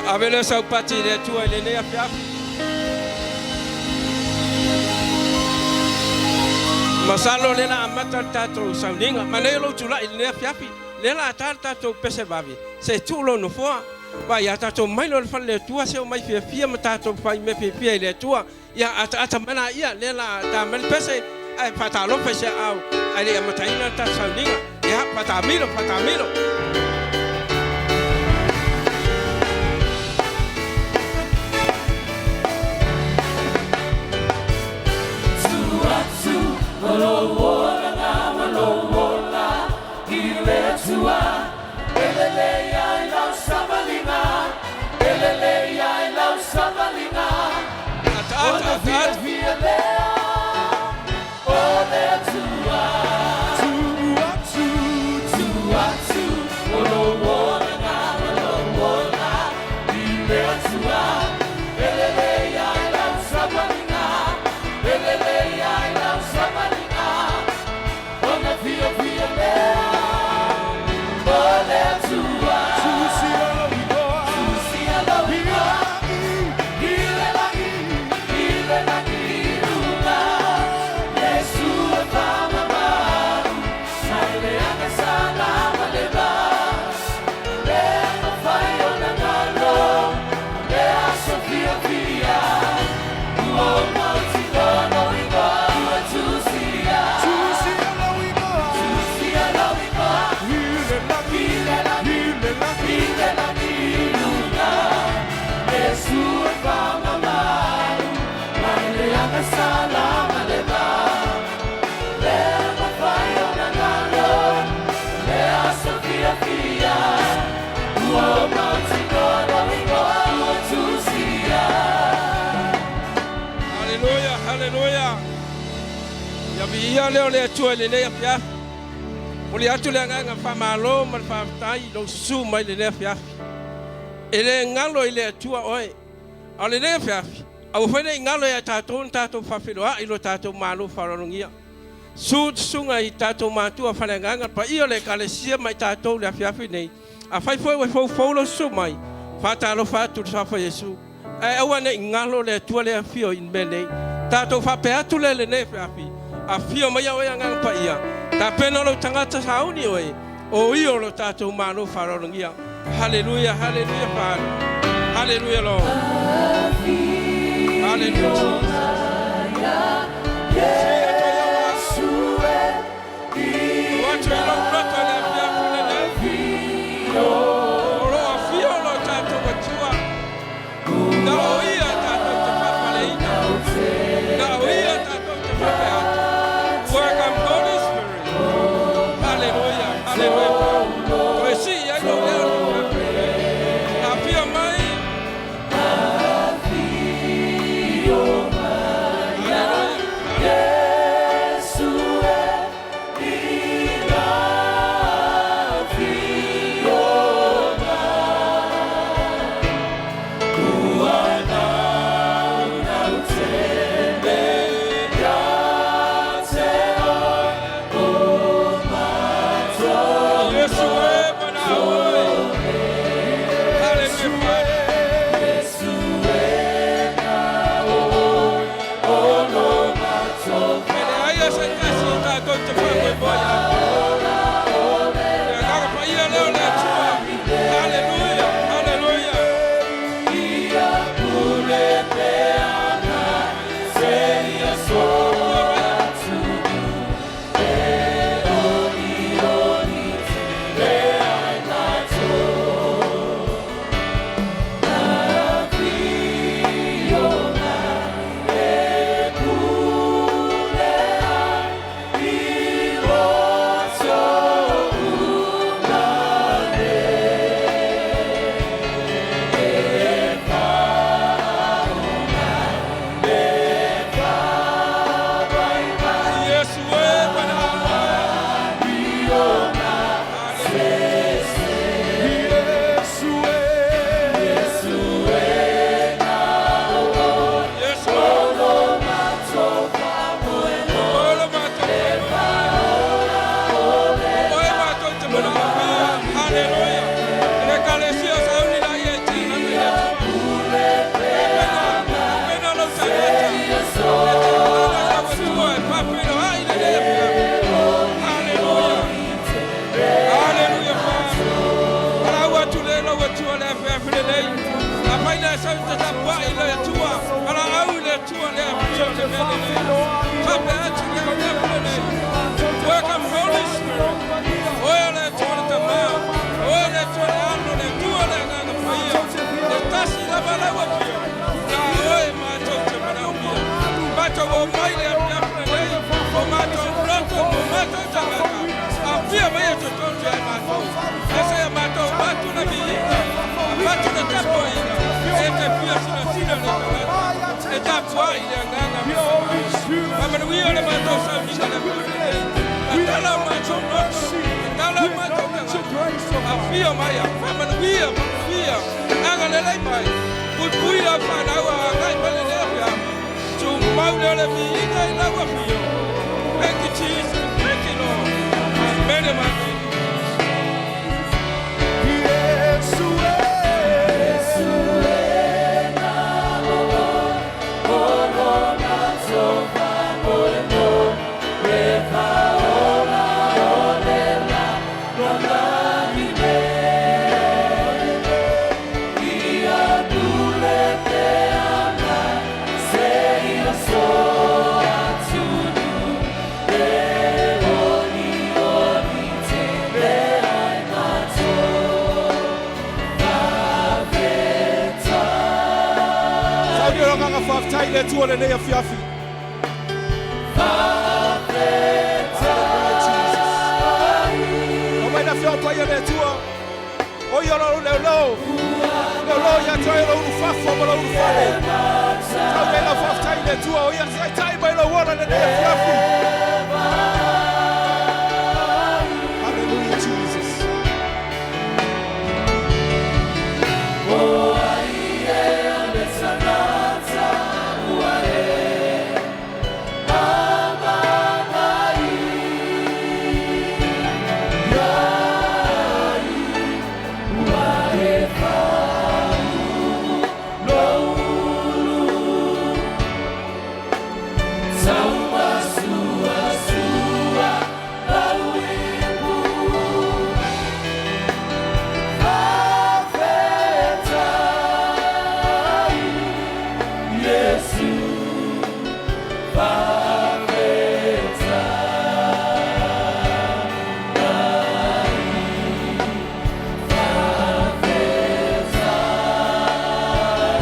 Ave lea o sau pati i le Atua i lenei afiafi. Masalo o lea la amata le tatou sauniga. Manaia lou tulai i lenei afiafi. Lea la ta le tatou pese vave, se tuu lou nofoa. Vaai a tatou mai loa i le fale o le Atua, se omai fiafia ma tatou fai mea fiafia i le Atua. Ia ataata mai laia, lea la ta mai le pese, ae faatalofa i se aao ae le i amataina le tatou sauniga. Ia, faataamilo, faataamilo. Ataata, ataata. Haleluia, haleluia. Ia viia lea o le Atua i lenei afiafi. Momoli atu le agaga faamalo ma le faafetai i lou susu mai i lenei afiafi. E le galo i le Atua oe. A o lenei afiafi, aua foi ne i galo ia i tatou ona tatou faafeiloai i lo tatou Malo faaaloalogia. Susu susuga i tatou matua faaleagaga, le paia o le Ekalesia ma i tatou i le afiafi lenei. Afai foi ua foufou lou susu mai, faatalofa atu i le suafa o Iesu. Ae aua ne i galo le Atua lea e afio i le mea nei. Tatou faapea atu lea i lenei afiafi, afio maia oe Agaga Paia, tapena lou tagata sauni oe, o ia o lo tatou Malo faaaloalogia. Haleluia, haleluia Father. Haleluia Lord. Haleluia Jesus. Sii atu ai au aa. Tuu atu i lou loto i le afiafi lenei. O lo o afio lo tatou Atua. Na o Ia tatou te faapaleina. Na o Ia tatou te faapea atu. Welcome Holy Spirit. Haleluia, haleluia Father. Toe sii ai lou leo i le afiafi lenei. Afio mai. Haleluia, haleluia. lelei. Afai le sau te tapuai i le Atua, valaau i le Atua le afio le mea lelei. Faapea atu le afiafi lenei. Welcome Holy Spirit. Oe o le Atua le Tama, Oe le Atua le Alo, le Atua le Agaga Paia. Le tasi lava lau afio, na oe matou te manaomia. Matou o mai le afiafi lenei, o matou loto, o matou tagata. Afia mai e totonu ia matou. Asa ia matou matu na viiga, matu na tapuaiga. E te fia sinasina le tagata. E tapuai le agaga. Faamanuia le matou sauniga le afiafi lenei. Tatala o matou loto, tatala o matou tagata. Afio mai, faamanuia, faamanuia. Agalelei mai. Puipui lau fanau a agai mai lenei afiafi. Tumau lea o le viiga i lau afio. Thank you, Jesus. Thank you, Lord. Amen, amen. Sauni o agaga faafetai i le Atua lenei afiafi. Hallelujah, Jesus. Aumai le afioga paia le Atua. O ia o lau leoleo. Leoleo ia te oe o lou ulufafo ma lou ulufale. Sauni ai lau faafetai i le Atua. O ia na taitai mai lou ola lenei afiafi. Hallelujah, Jesus.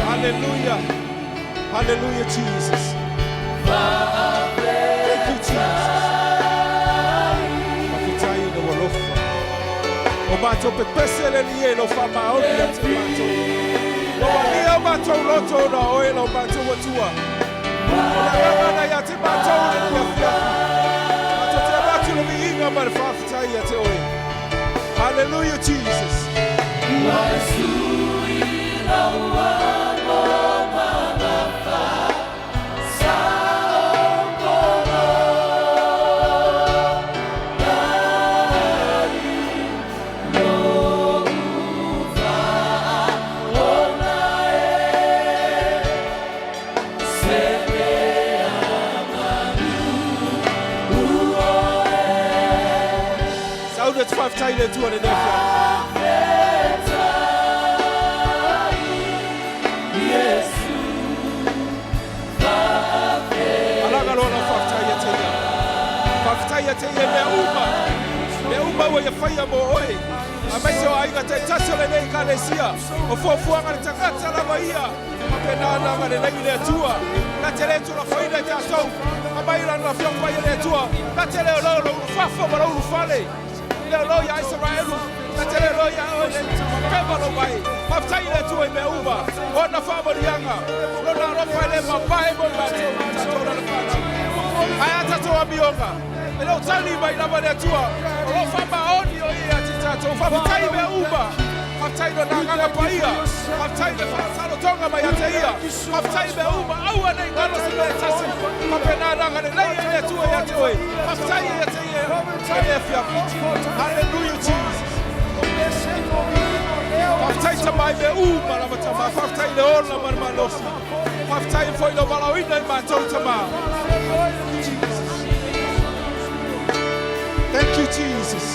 Hallelujah. Hallelujah, Jesus. Thank you, Jesus. Faafetai i lou alofa. O matou pepese le Alii e i lou faamaoni ia te matou. Ua malia o matou loto ona o oe lo matou Atua. O le agaga na ia te matou i lenei afiafi. Matou te avatu le viiga ma le faafetai ia te oe. Hallelujah, Jesus. Sauni le faafetai i le Atua lenei afiafi. Alaga loa lau faafetai ia te ia. Faafetai ia te ia i mea uma. Mea uma ua ia faia mo oe. Aemaise o aiga taitasi o lenei ekalesia. O fuafuaga a le tagata lava ia. Faapena ona agalelei i le Atua. Na te le tulafoina i tatou. Aumai lana afioga paia le Atua. Na te le olo lou ulufafo ma lou ulufale. Le olo ia Isaraelu. Na te le olo ia oe le pema lou mai. Faafetai i le Atua i mea uma. O ona faamanuiaga. Lona alofa e le mapae mo i matou. Tatou lalafati. Ae a tatou amioga. E le o tali mai lava le Atua. O lo o faamaoni o ia ia te tatou. Faafetai i mea uma. Faafetai i lona agaga paia. Faafetai i le faasalotoga mai ia te ia. Faafetai i mea uma. Aua nei galo se mea e tasi. Faapena ona agalelei ai le Atua ia te oe. Faafetai ia te ia i le afiafi. Hallelujah, Jesus. Faafetai Tama i mea uma lava Tama. Faafetai i le ola ma le malosi. Faafetai foi i lou valaauina i matou Tama. Jesus. Thank you, Jesus.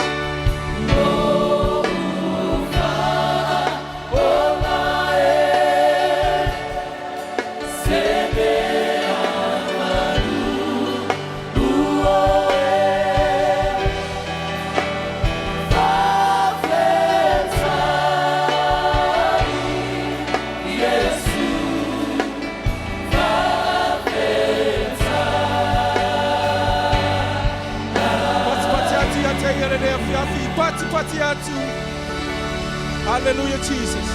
Hallelujah, Jesus.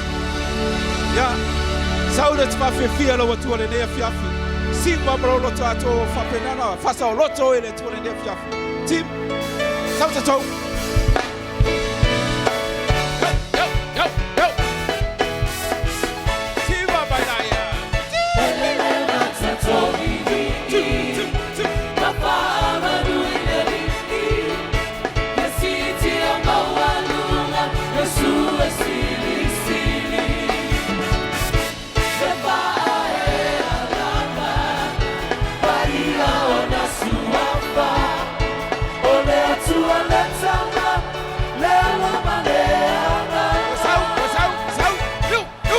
Ia, sau le te fafiafia lau Atua lenei afiafi. Siva ma lou loto atoa ua faapena ona faasaoloto oe e le Atua lenei afiafi. Tim, sau tatou. Yo, yo, yo, yo. Siva mai la ia. Two, two, two. Sau, sau, sau. Yo, yo.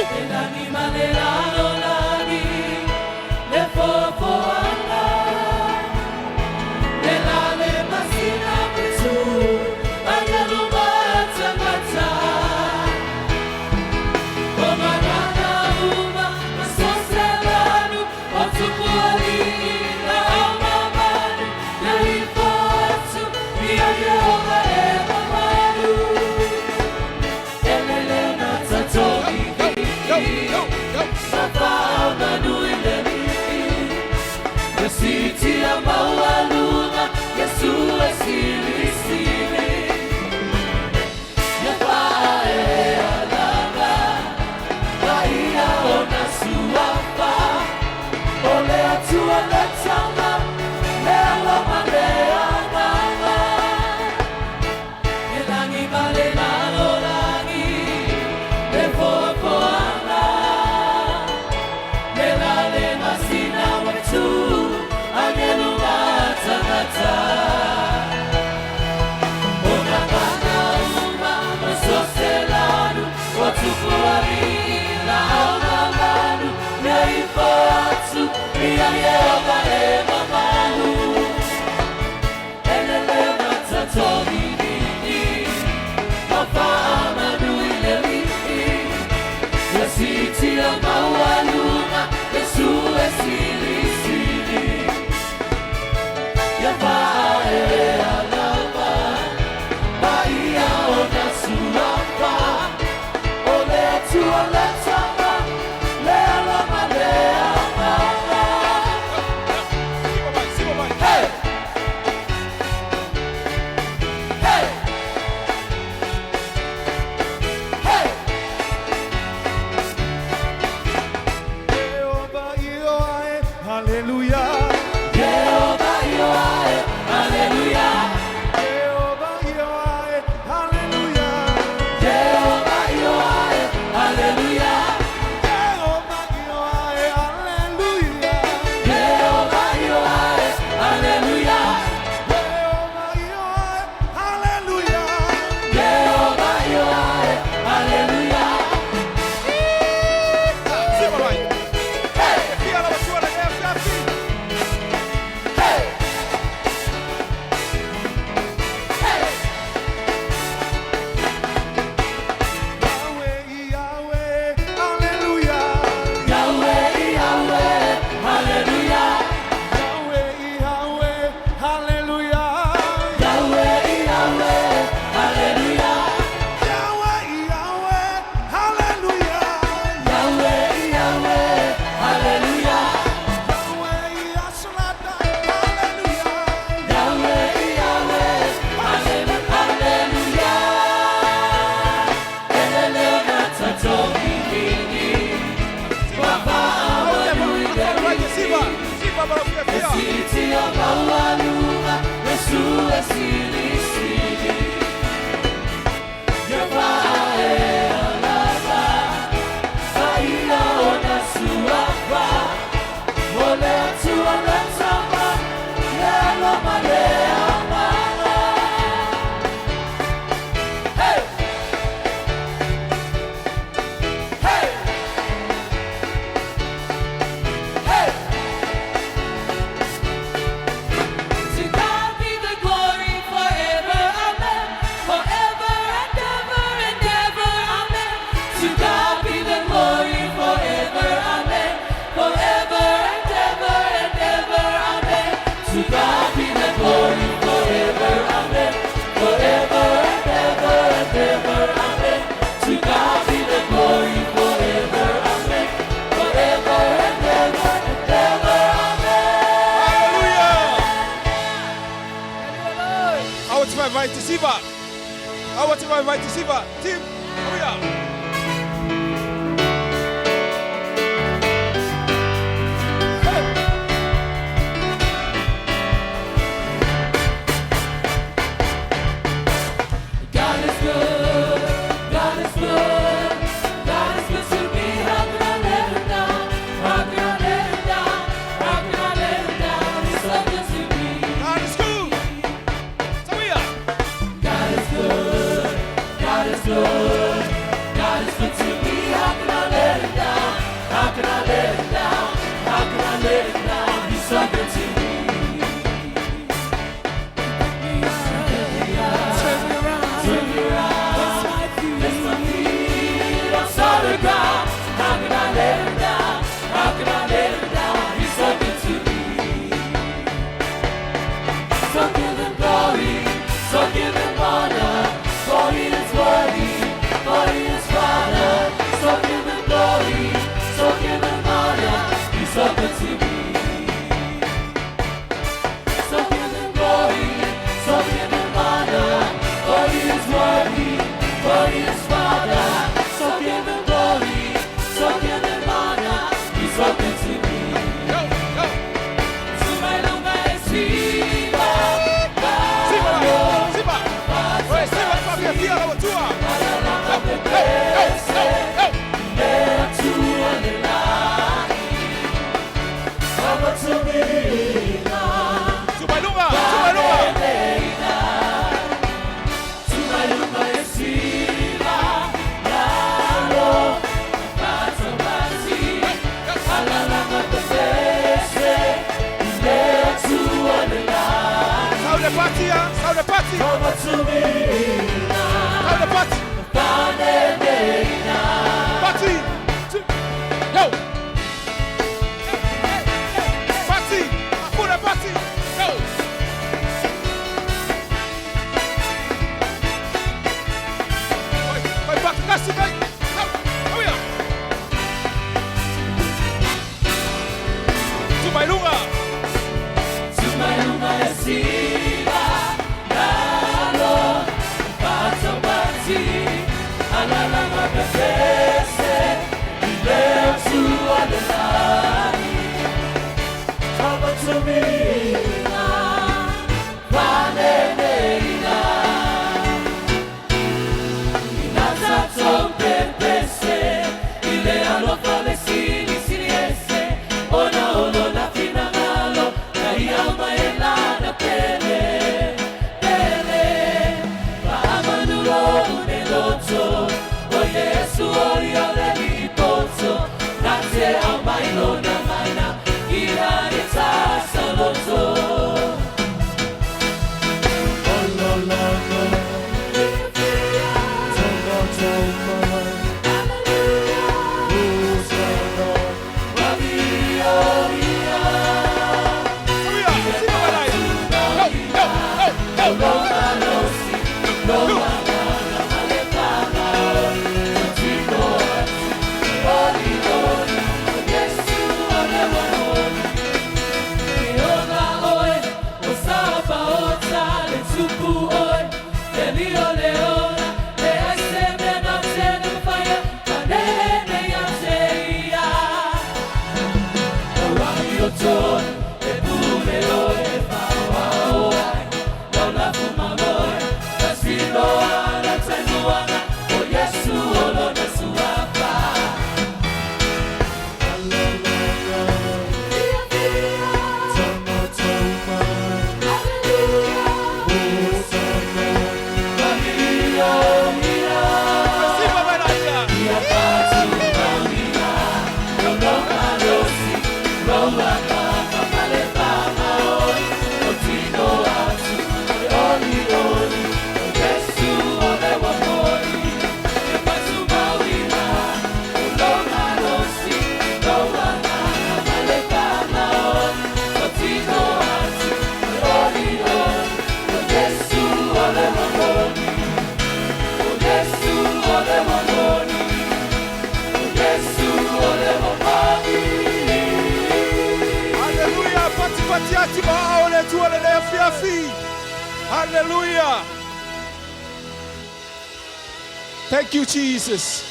Yo, yo, yo. Siva mai, siva mai. Jehovah Ioae, hallelujah. Jehovah Ioae, hallelujah. Jehovah Ioae, hallelujah. Jehovah Ioae, hallelujah. Jehovah Ioae, hallelujah. Jehovah Ioae, hallelujah. Jehovah Ioae, hallelujah. Jehovah Ioae, hallelujah. Siva mai. Fia lau Atua lenei afiafi. Hey! Hey! Yahweh, Yahweh, hallelujah. Yahweh, Yahweh, hallelujah. Yahweh, Yahweh, hallelujah. Yahweh, Yahweh, hallelujah. Yahweh, Yahweh, hallelujah. Yahweh, Yahweh, hallelujah. Yahweh, Yashlada, hallelujah. Yahweh, Yahweh, hallelujah. Hallelujah. Elele tatogi Siva, siva ma lau fiafia. Sitia maualuga, Yesu esili sili. Yevae alava, Faia ona suafa. Ole atu alatama, Lelo malea mala. Hey! Hey! Hey! To God be the glory forever, amen. Forever and ever and ever, amen. To God be the glory forever, amen. Forever and ever and ever, amen. To God be the glory forever, amen. Forever and ever and ever, amen. To God Siva. Aua te vaivai te siva. Team, hurry up. God is good, God is good, God is good to me. How can I let him down? How can I let him down? How can I let him down? He's so good to me. God is good. Tauia. God is good, God is good, God is good to me. How can I let him down? How can I let him down? How can I let him down? He's so good to me. Turn me around, turn me around. Place my feet on solid ground. How can I let him down? How can I let him down? He's so good to me. So give him glory, so give him honor, for he is worthy, for he is Father. So give him glory, so give him honor, he's so good to me. So give him glory, so give him honor, for he is worthy, for he is Father. So give him glory, so give him honor, he's so good to me. Go, go. Siva, Siva, Siva. Oi, Siva, faafia lau Atua. Go, go, go, go. Tumailuga, tumailuga. Sau le pati, ah. Sau le pati. Sau le pati. Pati. Yo. Pati. Apuna pati. Go. Vai, vai, pakakasi, vai. Go. Hurry up. Tumailuga. Siva, lalo, patapati, alalanga pepese, ileu alelani, abatumina, vaneneina, inatato pepese, ile alofa le sili siliese, ona ono na finangalo, na ia maelana pele, pele, paamanulo une loto, o Yesu ori o le lipoto, na te au mai lona mana, ira e tasa loto. Tauia. Siva malai. Go, go, go, go. Go. Siva malai. Hallelujah. Pati pati ati ma ao le tua le lea fiafi. Hallelujah. Thank you Jesus.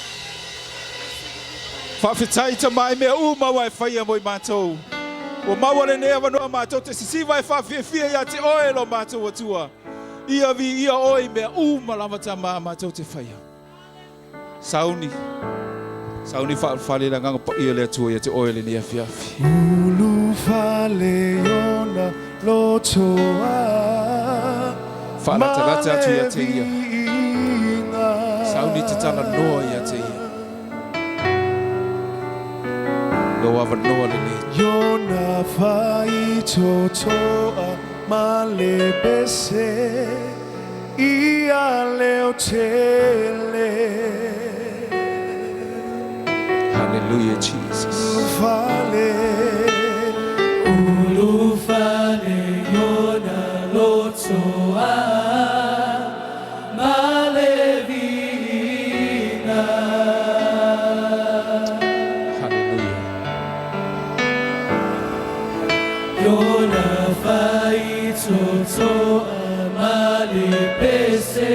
Faafetai Tama i mea uma ua e faia mo i matou. Ua maua lenei avanoa matou te sisiva e faafiafia ia te Oe lo matou Atua. Ia viia Oe i mea uma lava Tama matou te faia. Sauni, sauni faaulufale le Agaga Paia o le Atua ia te oe lenei afiafi. Ulufale ona lotoa ma Faalatalata atu le ia te ia. viiga. Sauni te talanoa ia te ia. Lou avanoa lenei. Iona faitotoa ma le pese ia leo tele. Hallelujah, Jesus. Fale Ulufale yona lotoa ma le viiga. Hallelujah. Yona faitotoa ma le pese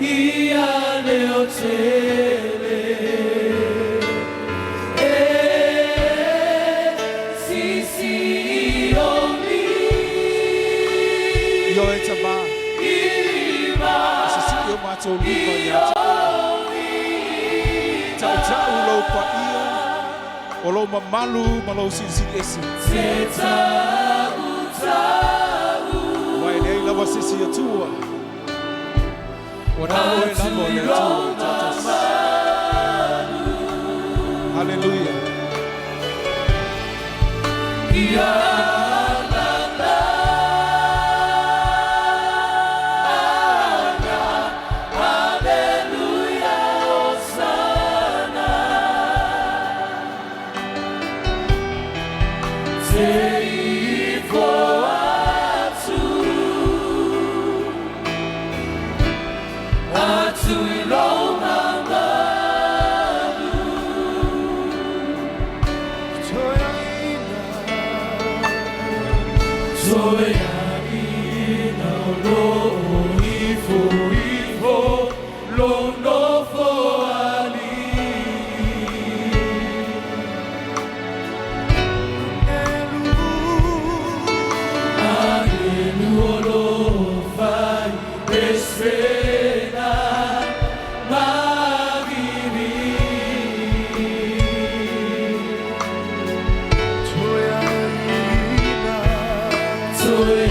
ia leo tele. E sisi o mi Ioe Tama, ima sisii o matou lima ia te oe. Tautau lou paia, o lou mamalu ma lou silisili ese. te tau tau Aua e leai lava se isi Atua. Ua na o oe lava o le Atua o le toatasi. Hallelujah. Ia la la Hallelujah Hosanna Te ifo atu Atu i lou mamalu toeaina Toeaina o lo o ifo ifo lo nofo alii. elu Agelu o lo fai pesena maviri. toeaina Toeaina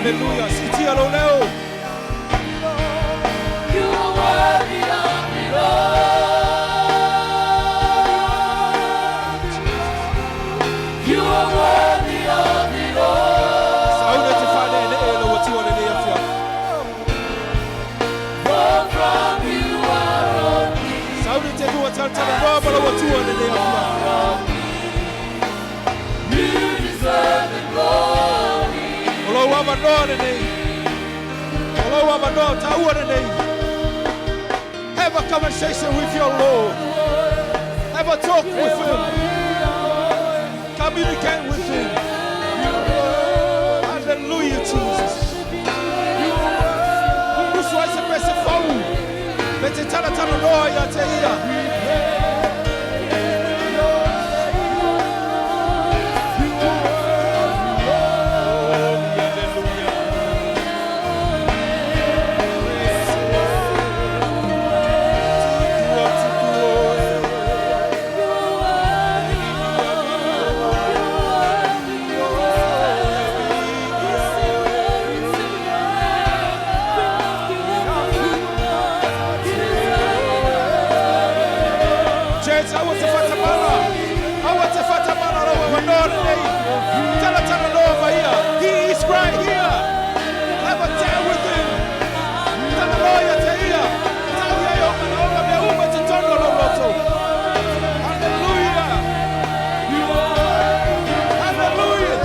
Hallelujah. Sitia lou leo. You are worthy of it all. You are worthy of it all. Saula te whanene e lau atua le lea fia. For from you are all things. Saula te lua talatala noa ma lau atua le lea fia. You deserve the glory. O lau ama noa le nei. O lau ama noa taua le nei. Have a conversation with your Lord. Have a talk with him. Communicate with him. Hallelujah, Jesus. Usu ai se pese fau. Me te tala tala noa ia te ia. Church, aua te whatamala. Aua te whatamala rawa wa noa nei. Tala tala noa mai ia. He is right here. Have a chat with him. Tala noa ia te ia. Tau ia o mana onga mea uma te tono lo roto. Hallelujah. Hallelujah.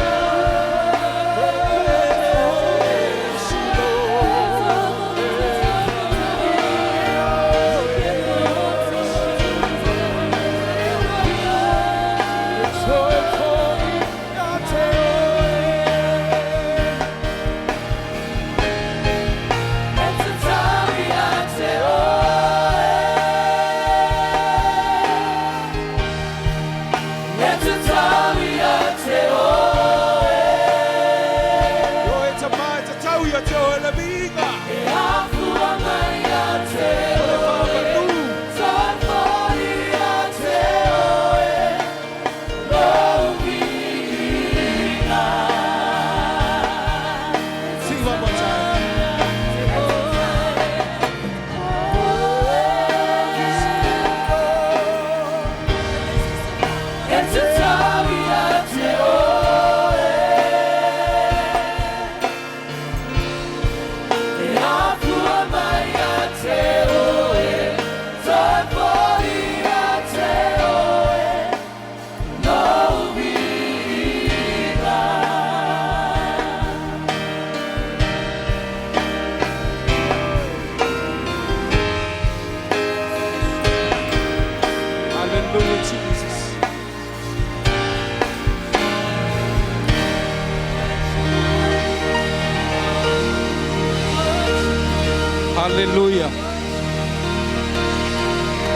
Yo e ta mai te tau ia te oe le viiga. O le whaamanu. Sing one more time. It's a tau te oe. E afua mai ia te oe, toe foi ia te oe, lou viiga. Hallelujah, Jesus. Hallelujah.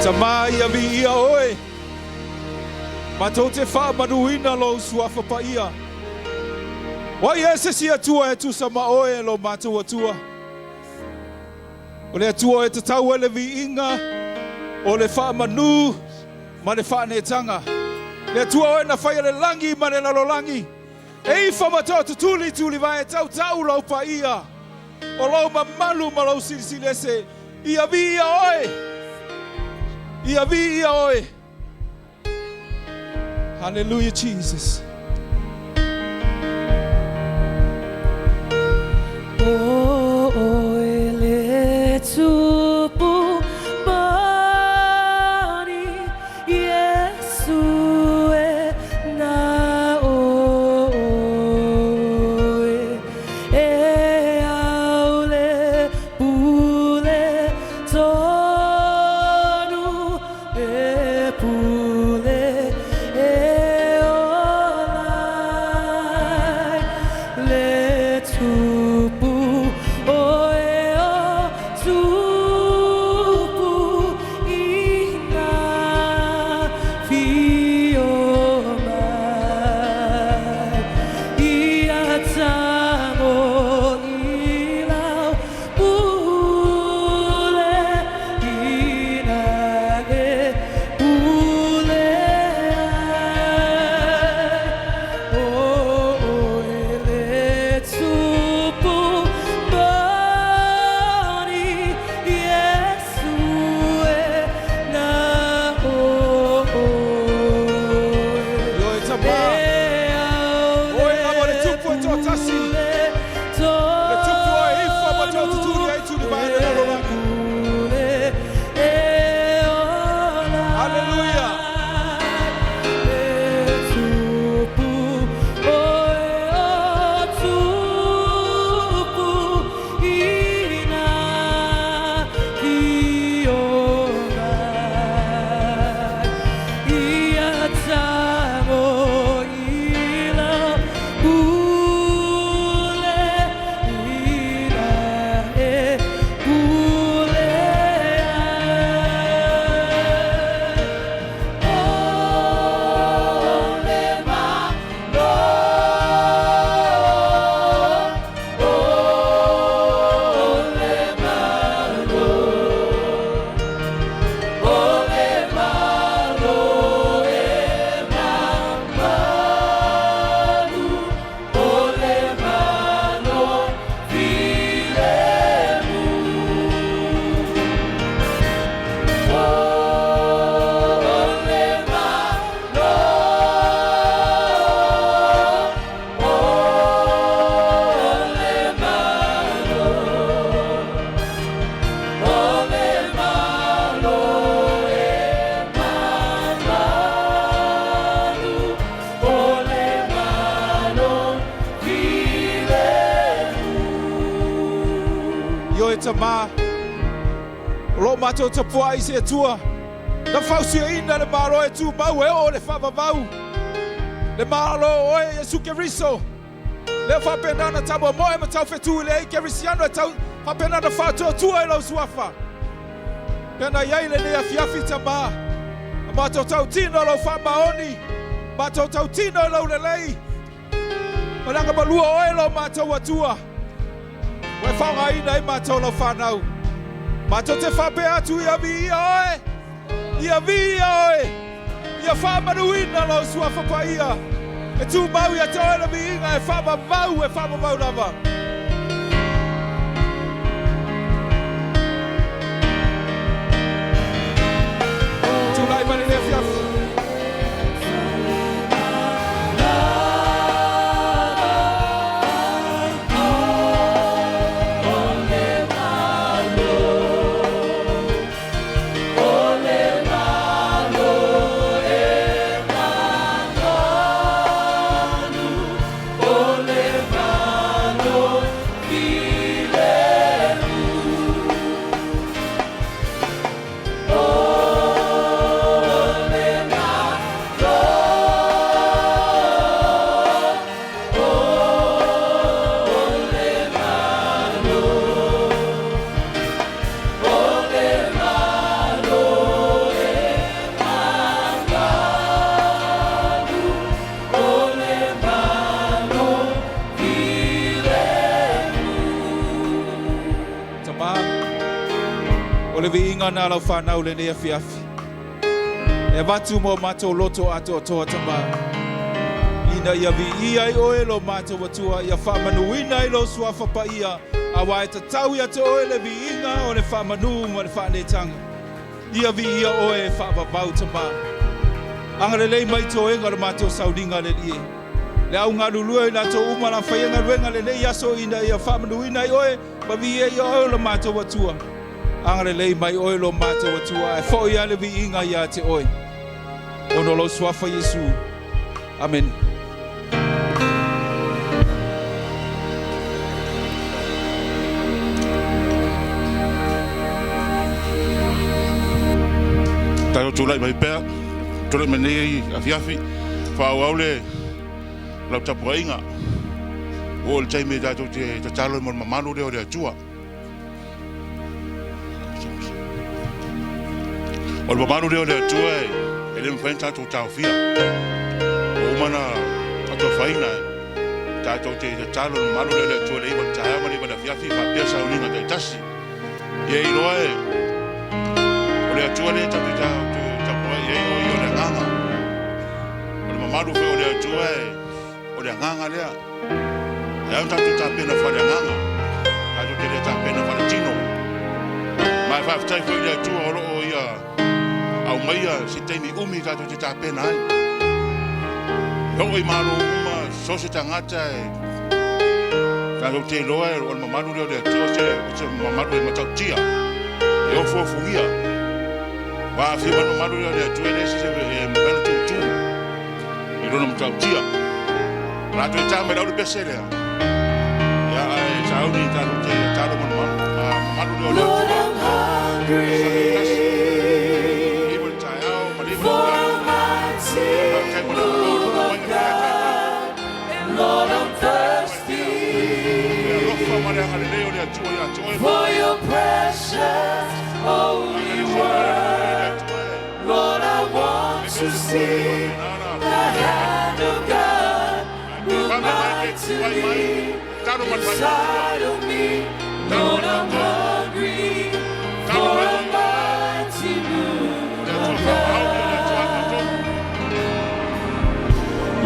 Ta mai ia vi ia oe. Matou te whaamanuina lou suafa paia. Wa ia se si atua e tusa ma oe lo matou atua. O le atua e te tau e le viiga, o le whaamanu, ma le whaanetanga. Le atua oe na whaia le langi ma le lalolangi. E ifa matoa tutuli tuli vai e tau tau lau paia. O lau mamalu ma lau silisilese. Ia vi ia oe. Ia vi ia oe. Hallelujah, Jesus. O oe le tupu mani, Iesu e na oe. E au le pule tonu, e pule e oe. Oe Tamā. O lo o matou tapuai i se Atua na fausiaina le Malo e tumau e oo le faavavau, le Malo o Oe Iesu Keriso, lea faapena ona taumoemoe ma taufetu i le ai Kerisiano e tau faapena ona faatuatua i Lou Suafa. Pea na i ai lenei afiafi, Tamā, a matou tautino i Lou faamaoni, matou tautino i Lou lelei, Ma le agamalua o Oe lo matou Atua, ua e faaaogaina ai matou lau fanau. Matou te faapea atu, Ia viia Oe, ia viia Oe, ia faamanuina Lou Suafa Paia, e tumau ia te Oe le viiga e faavavau, e faavavau lava. Tulai mai lenei afiafi. Tama, o le viiga na lau fanau lenei afiafi. E avatu mo matou loto atoatoa, Tama, ina ia viia ai Oe lo matou Atua, ia faamanuina ai Lou Suafa Paia, auā e tatau ia te Oe le viiga o le faamanu ma le faanetaga. Ia viia Oe e faavavau, Tama. Agalelei mai toega o le matou sauniga le Alii e. Le au galulue o i latou uma la faia galuega lenei aso ina ia faamanuina ai Oe ma viia ia Oe o lo matou Atua. Agalelei mai Oe lo matou Atua, ae foi lava le viiga ia te Oe, ona o Lou Suafa Iesu. Amene. Tatou tulai mai pea, tulai mai nei afiafi, faaauau le lau tapuaiga. Ua oo i le taimi e tatou te tatalo ai mo le mamalu lea o le Atua. O le mamalu lea o le Atua e le mafai ona tatou taofia. Ua uma ona atofaina tatou te tatalo le mamalu lea o le Atua i le 9 i le taeao ma le 9 i le afiafi faapea sauniga taitasi. Ia iloa e o le Atua lea tatou te tapuai i ai o ia o le agaga. O le mamalu foi o le Atua e O le agaga lea. E ao tatou tapena faaleagaga, tatou te le tapena faaletino. Ma e faafetai foi i le Atua o lo o ia aumaia se taimi umi tatou te tapena ai. E oo i Malo uma, so o se tagata e tatou te iloa o le mamalu lea o le Atua o se mamalu e matautia, e ofuofugia. Ua aafia mai le mamalu lea o le Atua e leai se isi e mafai ona tutu. I lona matautia. O le a toe ta mai lau le pese lea. Ia, ae sauni tatou te talo ma le mamalu lea o le Lord, I'm hungry for a mighty move of God. And Lord, I'm thirsty for your precious holy word. Lord, I want to see the hand of God move mightily inside of me. Lord, I'm hungry for a mighty move of God.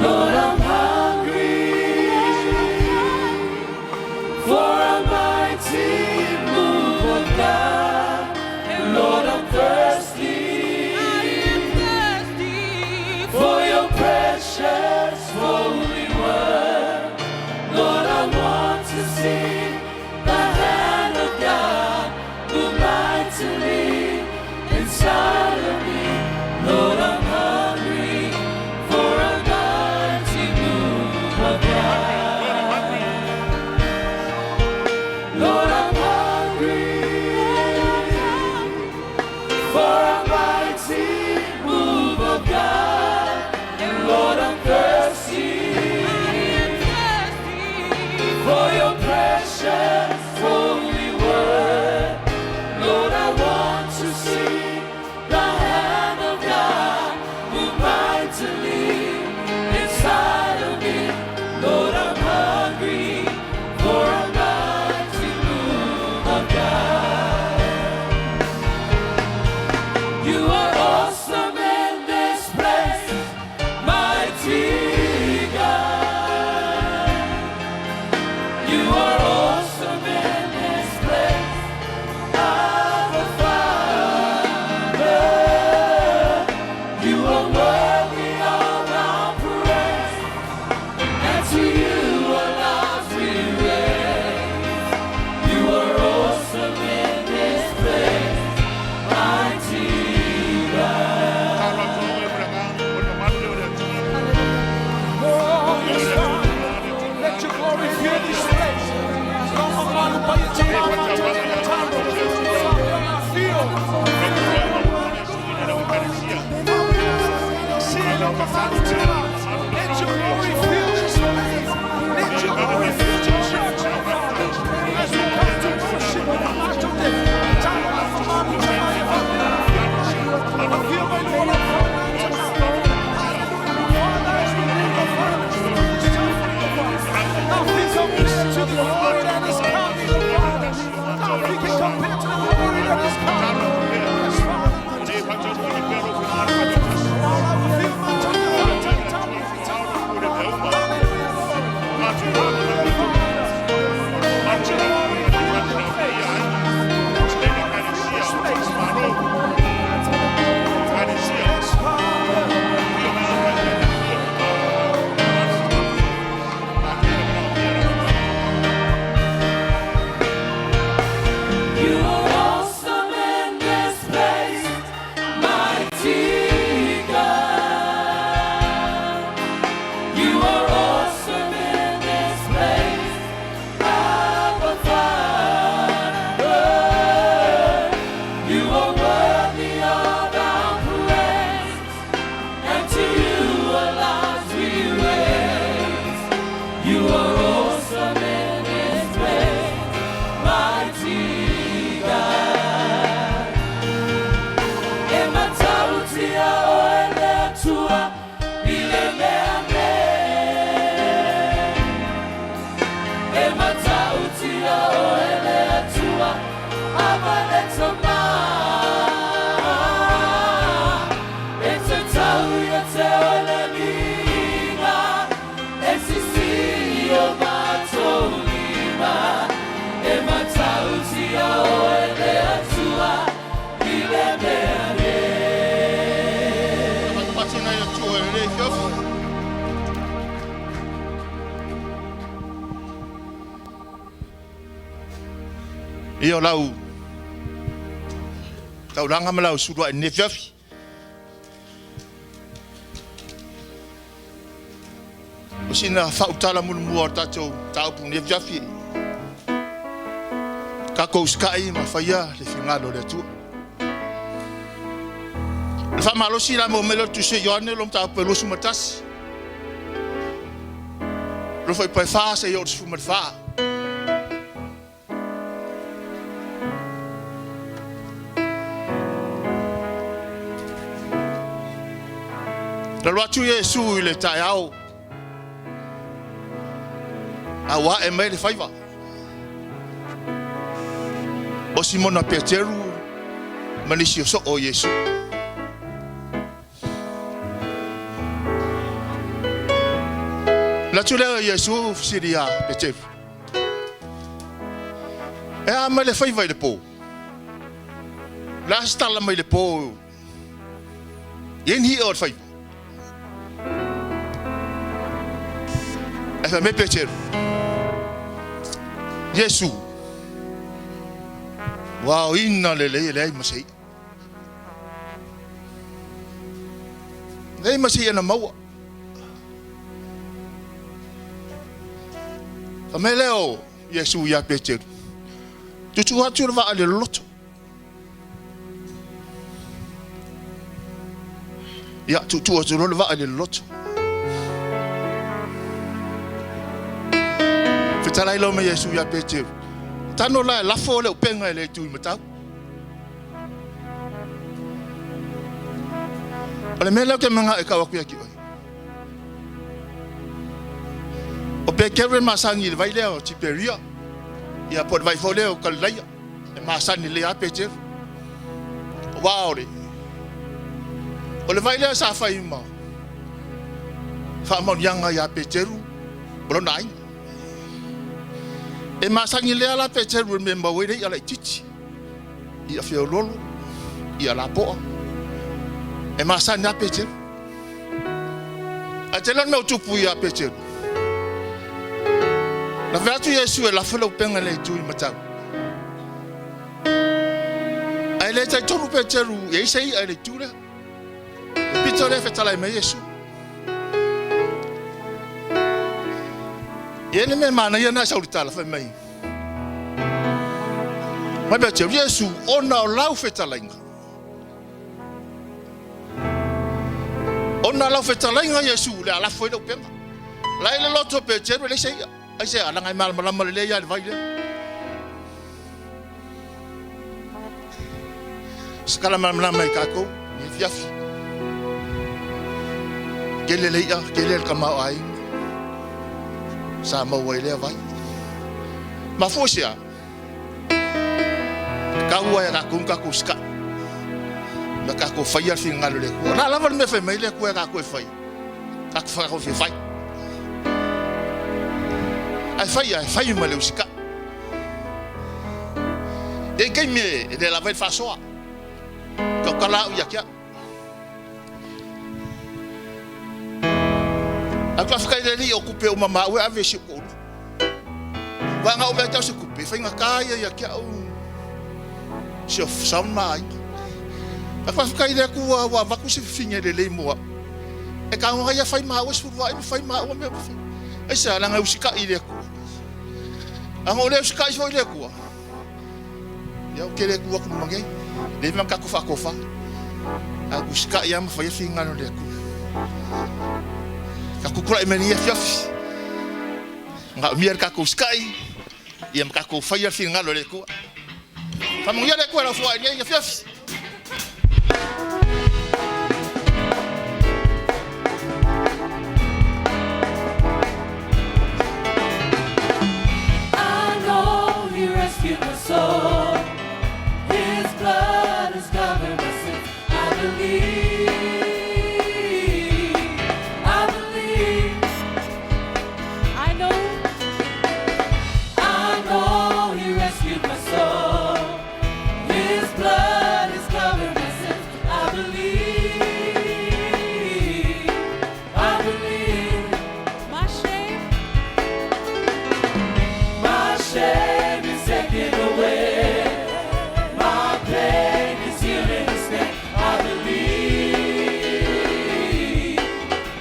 Lord, I'm hungry for a mighty move of God. And Lord, I'm thirsty for your precious holy word. Lord, I want to see the hand of God move mightily inside of me. Lord, I'm hungry for a mighty move of God. Lord, I'm hungry ia oe le Atua, ava le tama. E tatau ia te oe le viiga, e sisi i o matou lima, e matautia oe le Atua i le mea nei. Fatina i Atua i lenei afiafi. Ia o lau taulaga ma lau suluai i lenei afiafi. O sina faautala mulimua o le tatou mataupu i lenei afiafi, tatou usitai ma faia le finagalo o le Atua. O le faamalosi la maua mai lea o le Tusi a Ioane lo mataupu e 21, lo fuaiupu e 4 seia oo i le 14. Na alu atu Iesu i le taeao, a ua ae mai le faiva. O Simona Peteru ma nisi o soo o Iesu. Alu atu lea o Iesu fesili ia Peteru, E a mai le faiva i le po? O le a se tala mai le po i ai ni i'a o le faiva? Ae fai mai Peteru, Iesu, ua aoina lelei e leai ma se i'a. Leai ma se i'a na maua. Fai mai lea o Iesu ia Peteru, Tuutuu atu le vaa i le loloto. Ia, tuutuu atu loa le vaa i le loloto. Fetalai loa ma Iesu ia Peteru, Tano la e lafo le upega i le itu i matau. O le mea lea ou te manao e tau atu ia te oe. O Peteru e masani i le vai lea o Tiperia, ia po o le vai foi lea o Kalilaia. E masani lelei lava Peteru. Aua o le o le vai lea sa fai ma faamaoniaga ia Peteru ma lona aiga. E masani lelei lava la Peteru i le mea e maua ai le i'a laitiiti. I'a feoloolo, i'a lapoa. E masani lava Peteru. Ae tele le mea o tupu ia Peteru. Na fai atu Iesu e lafo le upega i le itu i matau. Ae le talitonu Peteru e i ai se i'a i le itu lea. Le pito lea e fetalai mai Iesu. E i ai le mea manaia na e sau i le tala fai mai. Mai Peteru, Iesu, ona o lau fetalaiga. Ona lau fetalaiga Iesu o le a lafo ai le upega. La e i le loto o Peteru e leai se i'a. Aisea? Leaga e malamalama lelei lava i le vai lea. Se tala malamalama i tatou i le afiafi. Tele le i'a, tele le tamaoaiga sa maua i lea vai. Mafua i se a? Tau ai a tatou tatou usitai. Ma tatou faia le finagalo o le Atua. O le a lava le mea e fai mai le Atua ia tatou e fai, tatou tatou fia fai. Ae fai ae fai ma le usitai. E i ai taimi e le lava ai le faasoa. Tautala au ia te au. Ae faafetai i le Alii o tupe uma ma au e ave i si ou toalua. Aua na oo mai ia te au se tupe, e faigata ia ia te au si o sound ma aiga. Ae faafetai i le Atua ua avatu se fafine lelei mo au. E tago ai ia fai ma au e sefuluai ma fai ma au mea uma fai. Aisea? Leaga e usitai i le Atua. A na ou le usitai foi i le Atua, Ia, ou te le tu atu ma nei. Leai ma tatou faatofa. Ae usitai lava ma fai finagalo o le Atua. Tatou tulai mai lenei afiafi. Manaomia le tatou usitai, ia ma tatou faia le finagalo o le Atua. Faamanuia le Atua i lau foai i lenei afiafi. rescued my soul. His blood has covered my sins. I believe. I believe. I know. I know He rescued my soul. His blood has covered my sins. I believe. I believe. My shame. My shame is taken away. My pain is healed in His name. I believe.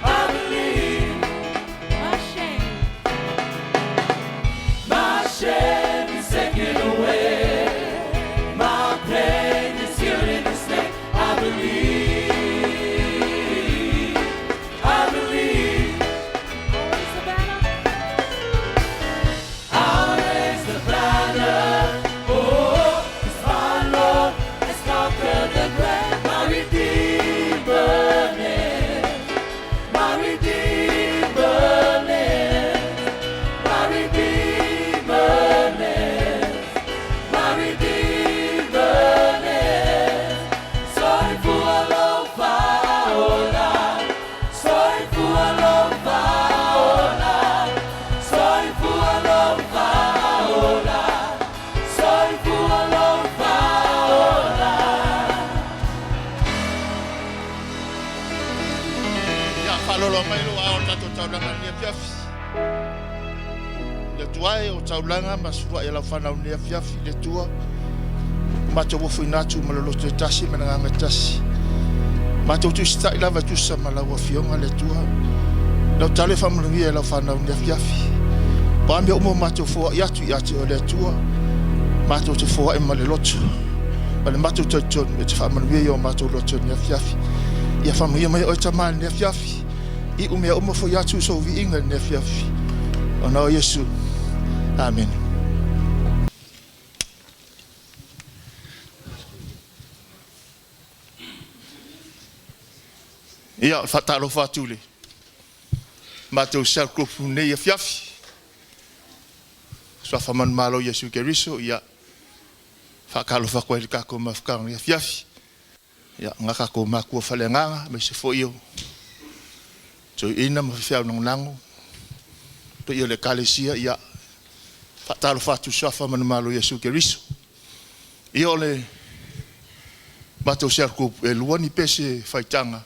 I believe. My shame. My shame is taken away. My pain is healed in His name. I believe. I believe. I'll raise the banner. Oh, 'cause my Lord has conquered the grave. My Redeemer lives. My Redeemer lives. My Redeemer lives. My Redeemer lives. Soifua lou faaola. Soifua lou faaola. Soifua lou faaola. Soifua lou faaola. Ia faalolo mai lo ao tatou taulaga nei afiafi. Le Atua e o taulaga ma sua e lau whanau nei afiafi le Atua. Matou ofoina atu ma le loto e tasi ma le agaga e tasi. Matou tusitai lava tusa ma lau afioga le Atua. Lau tale faamanuia e lau whanau nei afiafi. O a mea uma matou foai atu ia te oe le Atua. Matou te foai ma le loto. Ma le matou talitonu e te faamanuia i o matou loto nei afiafi. Ia faamanuia mai oe tama nei afiafi. I umea uma foi atu sou viiga nei afiafi. Ona o Iesu. Amen. Ia, o le faatalofa atu i le matou cell group nei afiafi. Suafa manumalo Iesu Keriso, ia faatalofa atu ai le tatou mafutaga nei afiafi. Ia, nga tatou makua faaleagaga, aemaise foi o toeaiina ma faifeau lagolago, paia o le ekalesia, ia faatalofa atu i suafa manumalo Iesu Keriso. Ia o le matou cell group e lua ni pese faitaga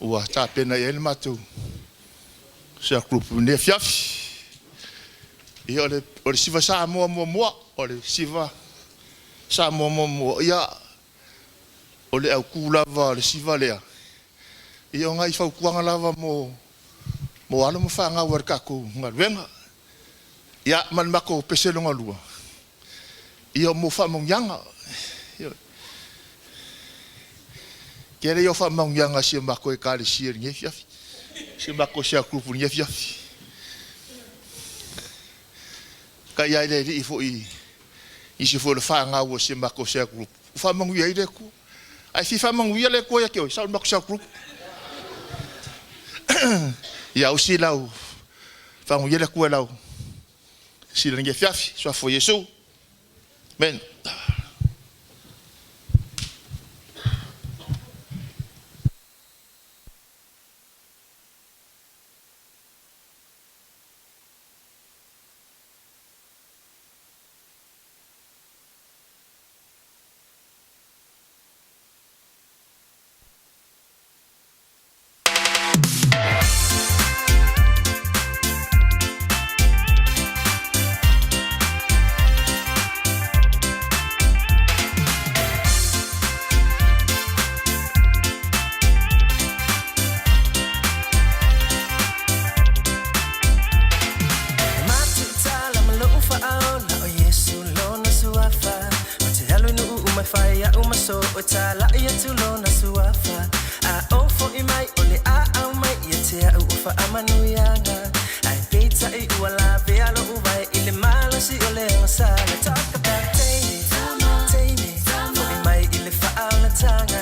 ua tapena i ai le matou cell group nei afiafi. Ia o le siva Samoa muamua, o le siva Samoa muamua, ia o le autū lava o le siva lea. Ia o nai fautuaga lava mo alo ma fanau a le tatou galuega. Ia ma le matou pese lona lua. Ia mo faamanuiaga. Ia tele ia o faamanuiaga si o matou ekalesia i lenei afiafi. Si o matou cell group i lenei afiafi. Ka ia le alii foi isi foi o le fanau o si o matou cell group. Ua faamanuia ai le Atua. Ae fia faamanuia le Atua ia te oe, sau i le matou cell group. Ia usi lau faamanuia le Atua i lau sila lenei afiafi. Suafa o Iesu. Amen. Matutala malou faaola o Iesu lona suafa. Ma te alu nuu mai fai au maso o tala'i atu lona suafa. A o fo'i mai o le a au mai ia te au o faamanuiaga. Ae peitai ua lavea lo'u vae i le malosi o le agasala. Talk about teine, teine, fo'i mai i le faaolataga.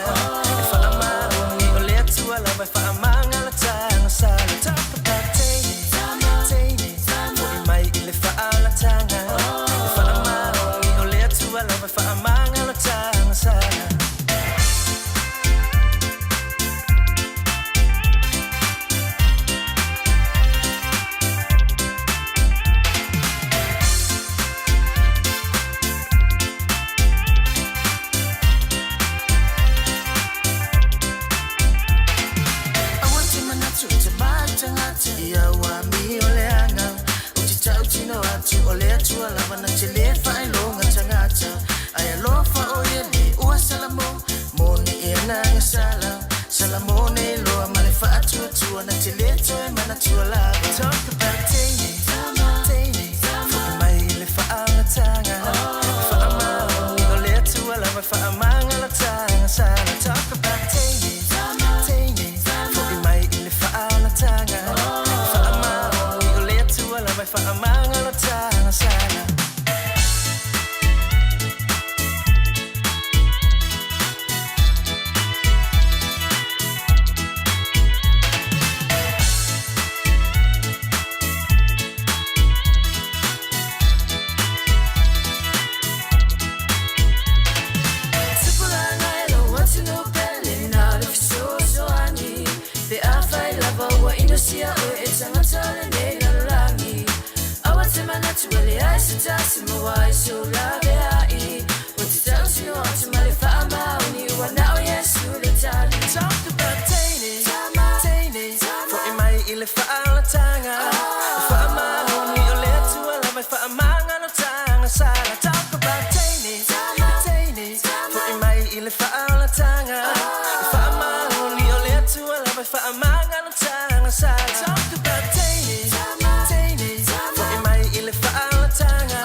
E faamaoni o le Atua lava e faamagalataga sala. Talk about teine, teine, fo'i mai i le faaolataga. E faamaoni faalataga Faamaoni o le Atua lava e faamagalataga Sala talk about teine, teine Fo'i mai i le faalataga Faamaoni o le Atua lava e faamagalataga Sala. Tupulaga e lou atunuu pele na o le fesoasoani pe afai lava ua inosia oe e tagata o lenei lalolagi. Aua te manatu e leai se tasi maua ai sou laveai. Ua te tautino atu ma le faamaoni ua na o Iesu le tali. Talk about teine, teine, fo'i mai i le faaolataga. Faamaoni o le Atua lava e faamagalataga. Sala talk about teine, teine, fo'i mai i le faaolataga. Faamaoni o le Atua lava e faamagalataga. Sala talk about teine, teine, fo'i mai i le faaolataga.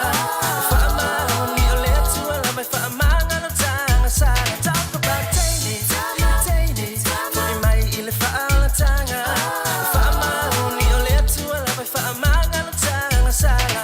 Faamaoni o le Atua lava e faamagalataga. Sala talk about teine, teine, fo'i mai i le faaolataga. Faamaoni o le Atua lava e faamagalataga. Sala.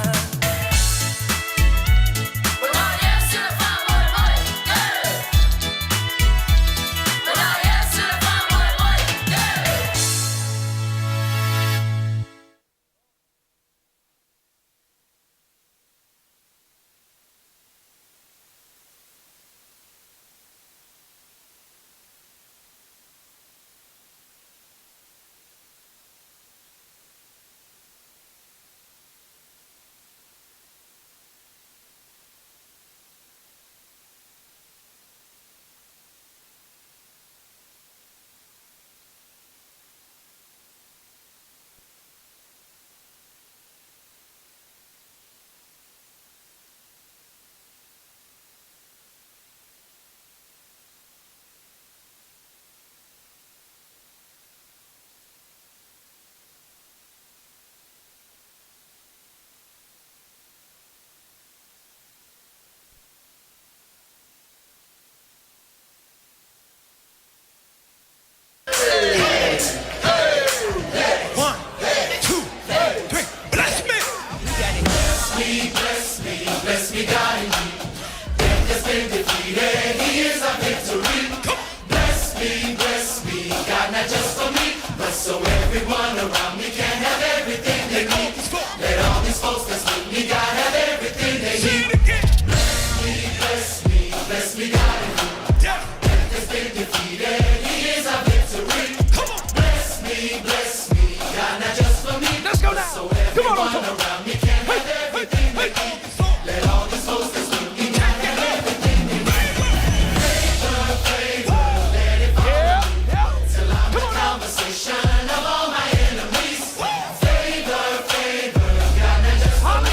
Let's go now. Come on, Otto. Hey, hey, hey. Yeah, yeah. Come on now.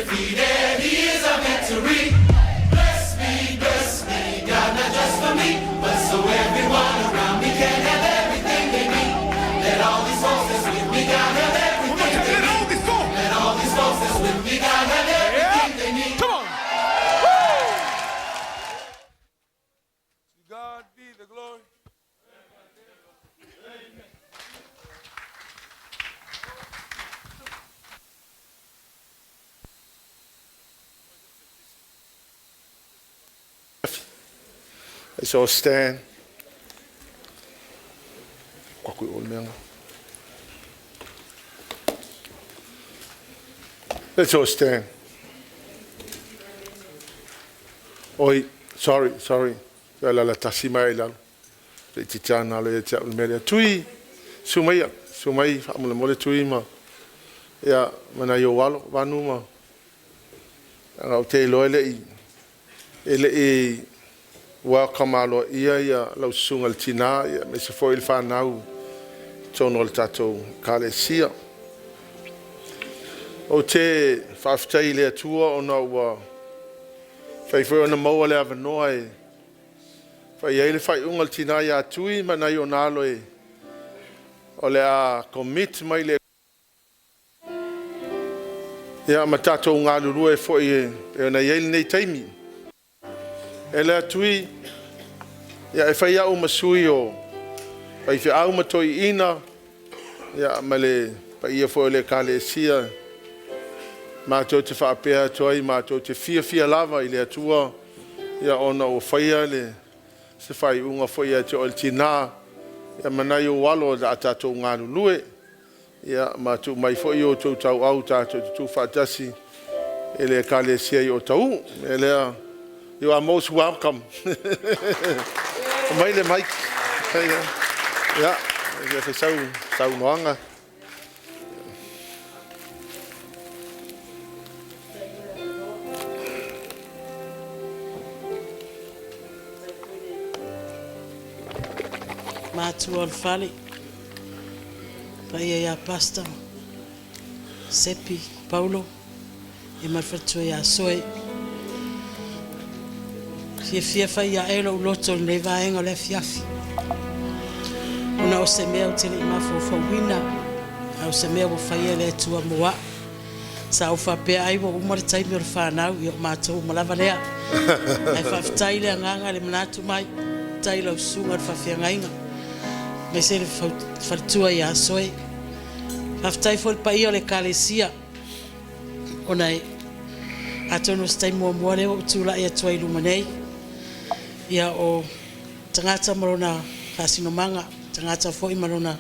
defeated, He is our victory. Bless me, bless me, God, not just for me, but so everyone around me can have everything they need. Let all these folks that's with me, God, have everything they need. Let all these folks that's with me, God, have everything they need. Come on. Woo! To God be the glory. Let's all stand. Let's all stand. Oi, sorry, sorry. La la tasi mai lalo. Le titiana le te au mele. Tui, sumai, sumai, whaamule tui ma. Ia, mana i o alo, vanu ma. Anga o te iloa e le i, e le i welcome aloaia ia lau susuga i le tina, ia aemaise foi le fanau i totonu o le tatou Ekalesia. Ou te faafetai i le Atua ona ua fai foi ona maua le avanoa e fai ai le faaiuga a le tina ia Tui ma nai ona alo e o le a commit mai le Ia, ma tatou galulue foi e pei ona i ai lenei taimi. E le Tui, ia e fai au ma sui o faifeau ma toeaiina, ia ma le paia foi o le Ekalesia, matou te faapea atu ai, matou te fiafia lava i le Atua, ia ona ua faia le se faaiuga foi ia te oe le tina, ia ma nai ou alo o le a tatou galulue. Ia, ma tuu mai foi o outou tauau tatou te tuufaatasi i le Ekalesia i Otahuhu. E lea, you are most welcome. Mai le mic. Ia, ia fai sau saunoaga. Matua o le fale, paia ia Pastor Sepi Paulo ia ma le faletua ia Soe. Fiafia fai ae lou loto i lenei vaega o le afiafi, ona o se mea ou te le i mafaufauina, a o se mea ua faia e le Atua mo a'u. Sa ou faapea ai ua uma le taimi o le fanau, ia o matou uma lava lea. Ae faafetai i le agaga i le manatu mai, faafetai i lau susuga i le faafeagaiga, aemaise le faletua ia Soe. Faafetai foi i le paia o le Ekalesia, ona e atonu o se taimi muamua lea ua ou tulai atu ai i luma nei, ia o tagata ma lona faasinomaga, tagata foi ma lona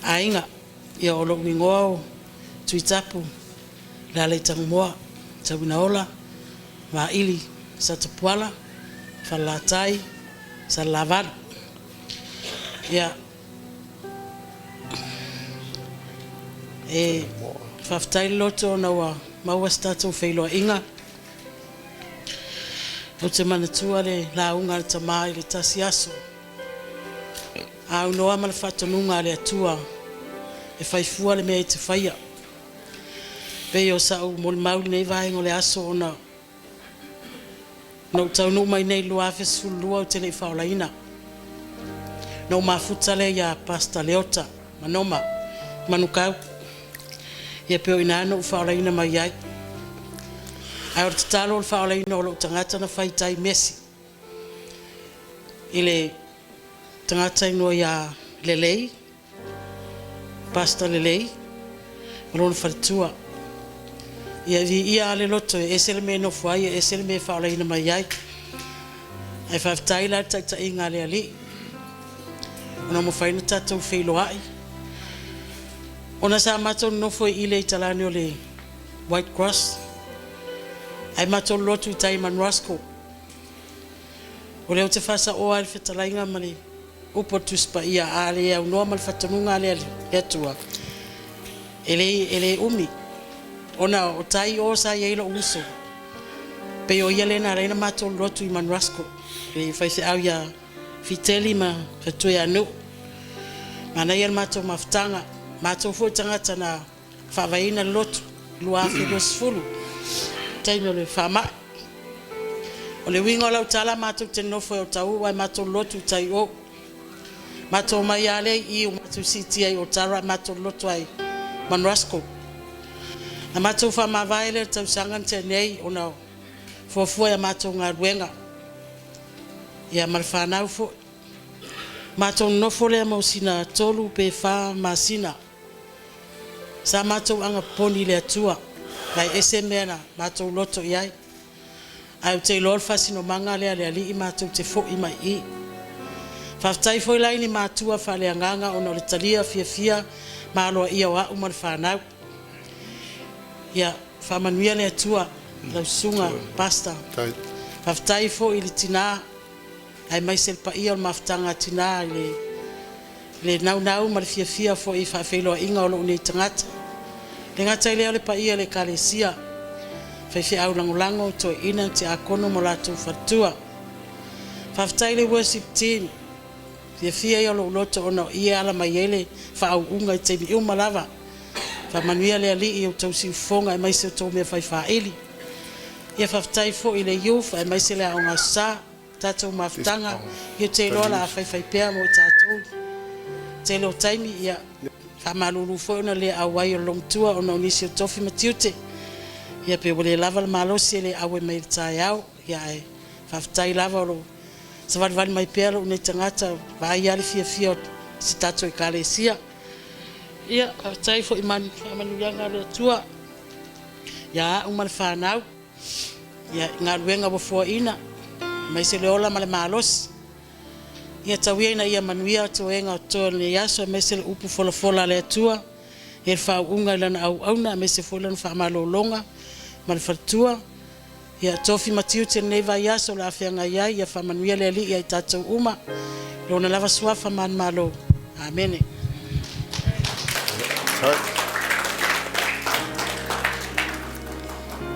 aiga. Ia o lou igoa o Tuitapu Lealaitagumoa Tauinaola Vaili Satapuala Falelatai Salelavalu. Ia e faafetai le loto ona ua maua se tatou feiloaiga. Ou te manatua le lauga a le tama i le tasi aso. Aunoa ma le faatonuga a le Atua e fai fua le mea e te faia. Pei o sa'u molimau i lenei vaega o le aso ona na ou taunuu mai nei i le 2012 ou te le i faaolaina. Na ou mafuta lea iā Pastor Leota Manoma Manukau. Ia pei o i ina na ou faaolaina mai ai. Ae o le tatalo o le faaolaina o lou tagata na fai tai mesi i le tagata igoa ia Lelei, Pastor Lelei ma lona faletua. Ia viia lava le loto e ese le mea e nofo ai, e ese le mea e faaolaina mai ai. Ae faafetai la i le taitaiga a le Alii ona ua mafai ona tatou feiloai. Ona sa matou nonofo i le italane o le White Cross, ae matou lolotu i tai i Manuasco. O lea ou te faasaoa ai le fetalaiga ma le upu a le Tusi Paia, a le aunoa ma le faatonuga a le Atua, e le, e le umi, ona o tai o sa i ai lou uso. Pei o ia lea na ala ai ona matou lotu i Manuasco, le faifeau ia Fiteli ma Fatuai ia Nuu. Manaia le matou mafutaga, matou foi tagata na faavaeina le lotu 2020. taimi o le faamai. O le uiga o lau tala matou te nonofo i Otahuhu ae matou lotu i tai o. Matou omai lava lea i i ua matou siitia i Otara ae matou lotu ai Manuasco. Na matou faamavae lea i le tausaga na tea nei ona o fuafua i a matou galuega ia ma le fanau foi. Matou nonofo lea mo sina 3 pe 4 masina. Sa matou agapoponi i le Atua, ma e ese mea na matou loto i ai. Ae ou te iloa o le faasinomaga lea a le Alii matou te foi mai i i. Faafetai foi la i ni matua faaleagaga ona o le talia fiafia ma aloaia o au ma le fanau. Ia faamanuia le Atua i lau susuga Pastor. Faafetai foi i le tina aemaise le paia o le mafutaga a tina i le naunau ma le fiafia foi i faafeiloaiga o lou nei tagata. E le gata i lea o le paia i le Ekalesia, faifeau lagolago, toeaina, tiakono ma o latou faletua. Faafetai i le worship team, fiafia ia o lou loto ona o i e ala mai ai le faauuga i taimi uma lava. Faamanuia le Alii i outou siufofoga aemaise o outou mea fai faaili. Ia faafetai foi i le youth aemaise le Aoga Aso Sa. Tatou mafutaga, ia ou te iloa o le a faifaipea mo i tatou tele o taimi, ia faamalulu foi ona le auai o le loomatua ona o nisi o tofi ma tiute, ia pe ua le lava le malosi e le auai mai i le taeao, ia ae faafetai lava o lo o savalivali mai pea lou nei tagata, vaai lava le fiafia o si tatou Ekalesia. Ia faafetai foi i faamanuiaga a le Atua ia au ma le fanau. Ia, i galuega ua foaina, aemaise le ola ma le malosi. Ia tau ia ina ia manuia toega o totoe o lenei aso, aemaise le upu folafola a le Atua, ia le faauuga i lana auauna, aemaise foi lana faamalologa ma le faletua. Ia, tofi ma tiute i lenei vaiaso o le a feagai ai, ia faamanuia le Alii ia i tatou uma, i Lona lava suafa manumalo. Amene.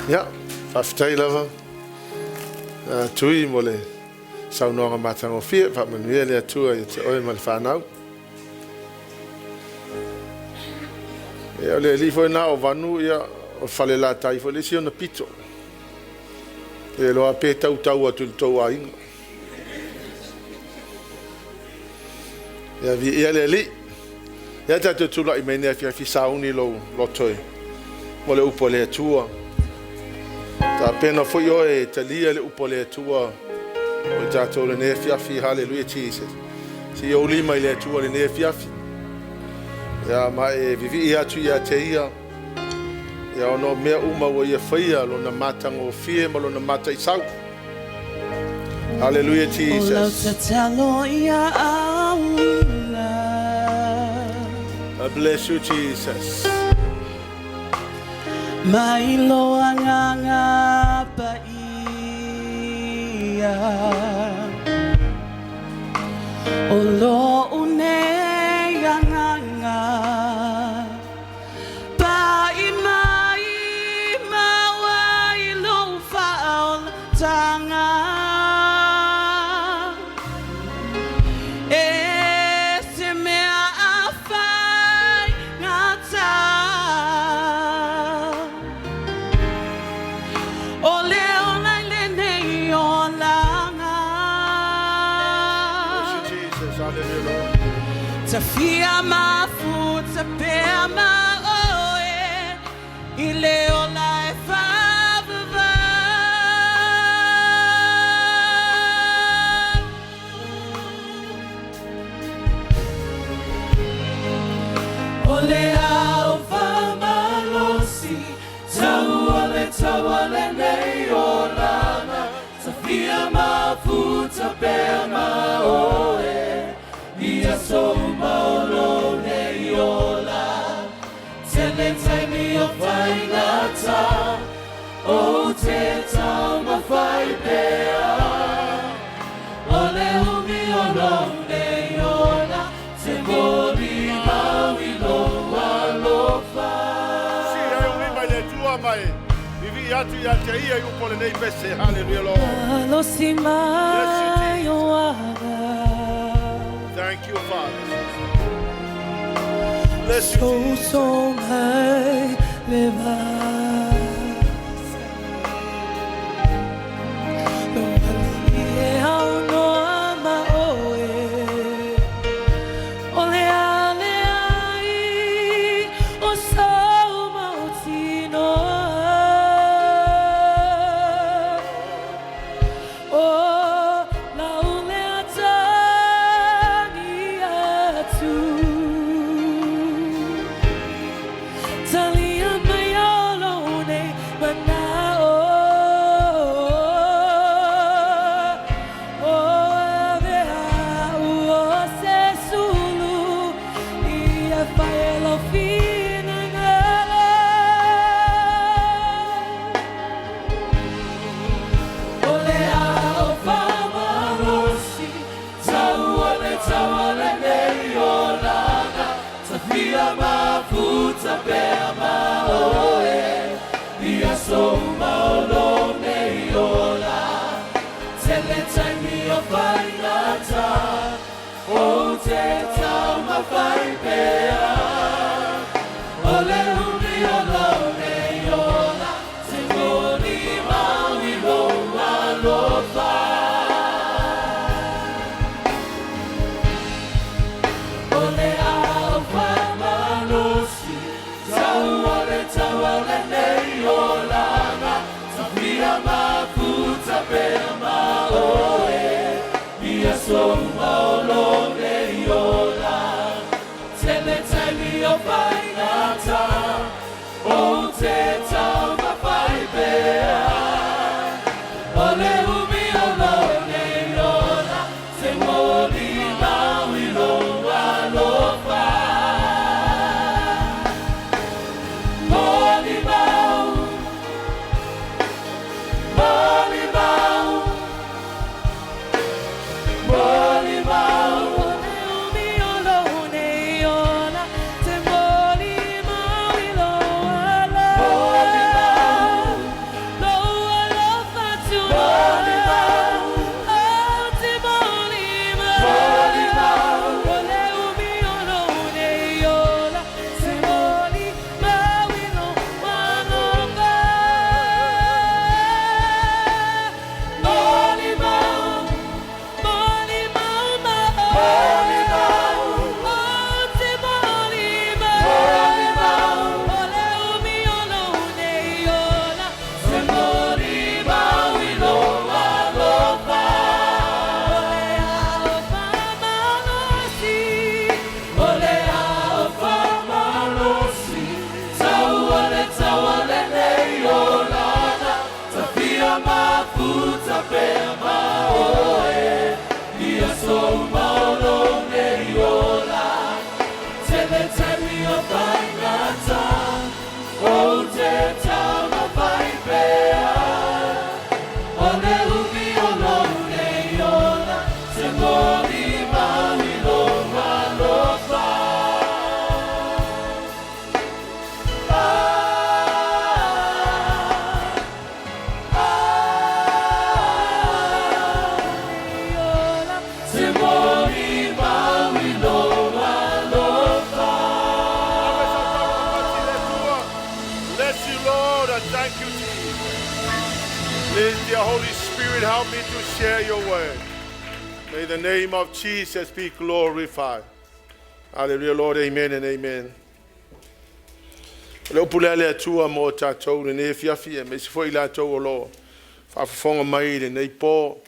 Ia, faafetai lava Tui mo le saunoaga matagofie. Faamanuia le Atua ia te oe ma le fanau. Ia, o le alii foi lena o Vanu, ia, o Falelatai foi le isi ona pito. E iloa pe tautau atu i le tou aiga. Ia, viia le Alii. Ia tatou tulai mai nei afiafi sauni lou loto e mo le upu a le Atua. Tapena foi oe e talia le upu a le Atua o i tatou lenei afiafi. Hallelujah Jesus. Se i ou lima i le Atua lenei afiafi. Ia ma e vivii atu ia te ia. Ia ona o mea uma ua ia faia lona matagofie ma lona mataisau. Hallelujah O lau Jesus. tatalo ia auina. I bless you Jesus. Mai lou Agaga Paia. O lou nei agaga. Pai mai maua i lou faaolataga. E se mea faigata. O le ola i lenei olaga. Bless you Jesus. Hallelujah Lord. Tafia mafuta pea ma oe i le ola e faavavau. O le ao faamalosi tau o le tau o lenei olaga. Tafia mafuta pea ma oe i aso uma o lou nei ola. Tele taimi o faigata ou te taumafai pea. O le umi o lou nei ola te molimau i lou alofa. Si e ou lima i le Atua ma e vivii atu ia te ia i upu o lenei pese. Hallelujah Lord. Malosi mai o aga. Thank you Father. Bless you Jesus. Soso mai le vai. pea ma oe i aso uma o lou nei ola. Tele taimi o faigata, ou te taumafai pea. O le umi o lou nei ola, te molimau i lou alofa. O le ao faamalosi, tau o le tau o lenei olaga, tafia mafuta pea ma oe, i aso uma o lou nei ola. Tele taimi o faigata, ou te taumafai pea. O le umi o lou nei ola, te molimau i lou alofa. Molimau, molimau, molimau. O le umi o lou nei ola, te molimau i lou alofa. Lou alofa tunoa, oh, te molimau. O le umi o lou nei ola, te molimau i lou alofa. Molimau, molimau ma molimau, oh, te molimau. O le umi o lou nei ola, te molimau i lou alofa. O le ao faamalosi, o le ao faamalosi, tau o le tau o lenei olaga, tafia mafuta pea ma oe, i aso uma o lou nei ola. Tele taimi o faigata, ou te taumafai pea. O le umi o lou nei ola, te molimau i lou alofa. Ah, ah, te molimau i lou alofa. Bless you, Lord, and thank you, Jesus. Please, dear Holy Spirit, help me to share your word. May the name of Jesus be glorified. Hallelujah, Lord. Amen and amen. Le upu lea le Atua mo tatou lenei afiafi aemaise foi i latou o lo o faafofoga mai lenei po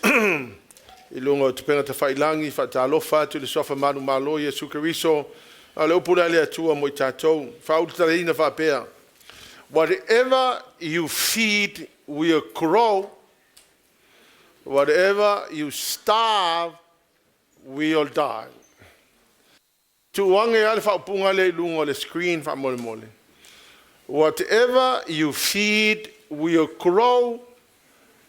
i luga o upega tafailagi. Faatalofa atu i le suafa manumalo Iesu Keriso. A le upu lea le Atua mo i tatou faaulutaleina faapea: "Whatever you feed will grow, whatever you starve will die." Tuuage a le faaupuga lea i luga o le screen faamolemole. Whatever you feed will grow,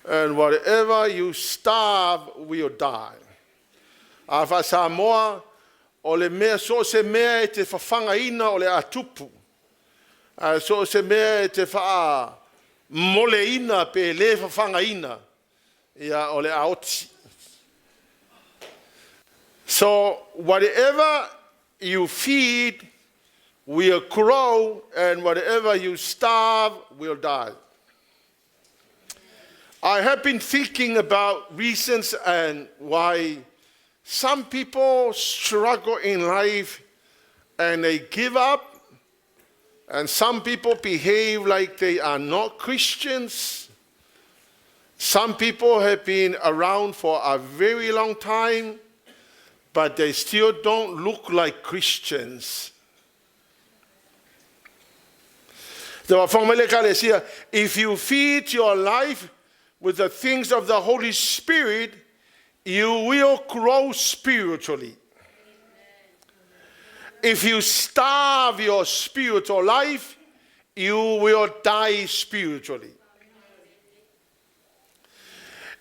and whatever you starve will die. A faa-Samoa, o le mea so o se mea e te fafagaina o le a tupu. A so o se mea e te faamoleina pe le fafagaina, ia o le a oti. So whatever you feed will grow, and whatever you starve will die. I have been thinking about reasons and why some people struggle in life and they give up, and some people behave like they are not Christians. Some people have been around for a very long time, but they still don't look like Christians. If you feed your life with the things of the Holy Spirit, you will grow spiritually. If you starve your spiritual life, you will die spiritually.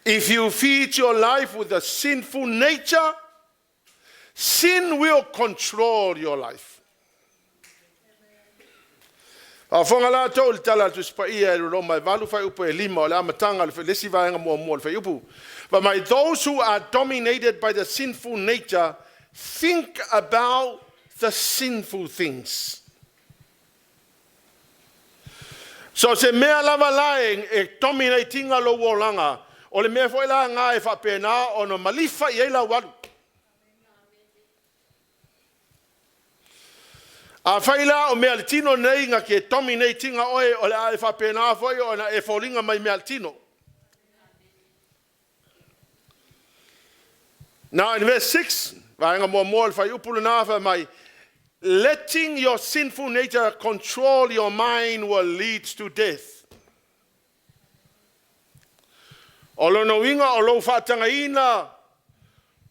If you feed your life with a sinful nature, sin will control your life. Faafofoga la outou i le tala a le Tusi Paia i le Roma e 8 fuaiupu e 5 o le amataga o le isi vaega muamua o le fuaiupu. Fai mai, those who are dominated by the sinful nature think about the sinful things. So se mea lava la e dominate ina lou olaga, o le mea foi la lena e faapena ona malifa i ai lau alu. Afai la o mea a le tino nei na te dominate ina oe, o le a e faapena foi ona e foliga mai mea a le tino. Now in verse 6, vaega muamua o le fuaiupu lena fai mai, letting your sinful nature control your mind will lead to death. O lona uiga o lou faatagaina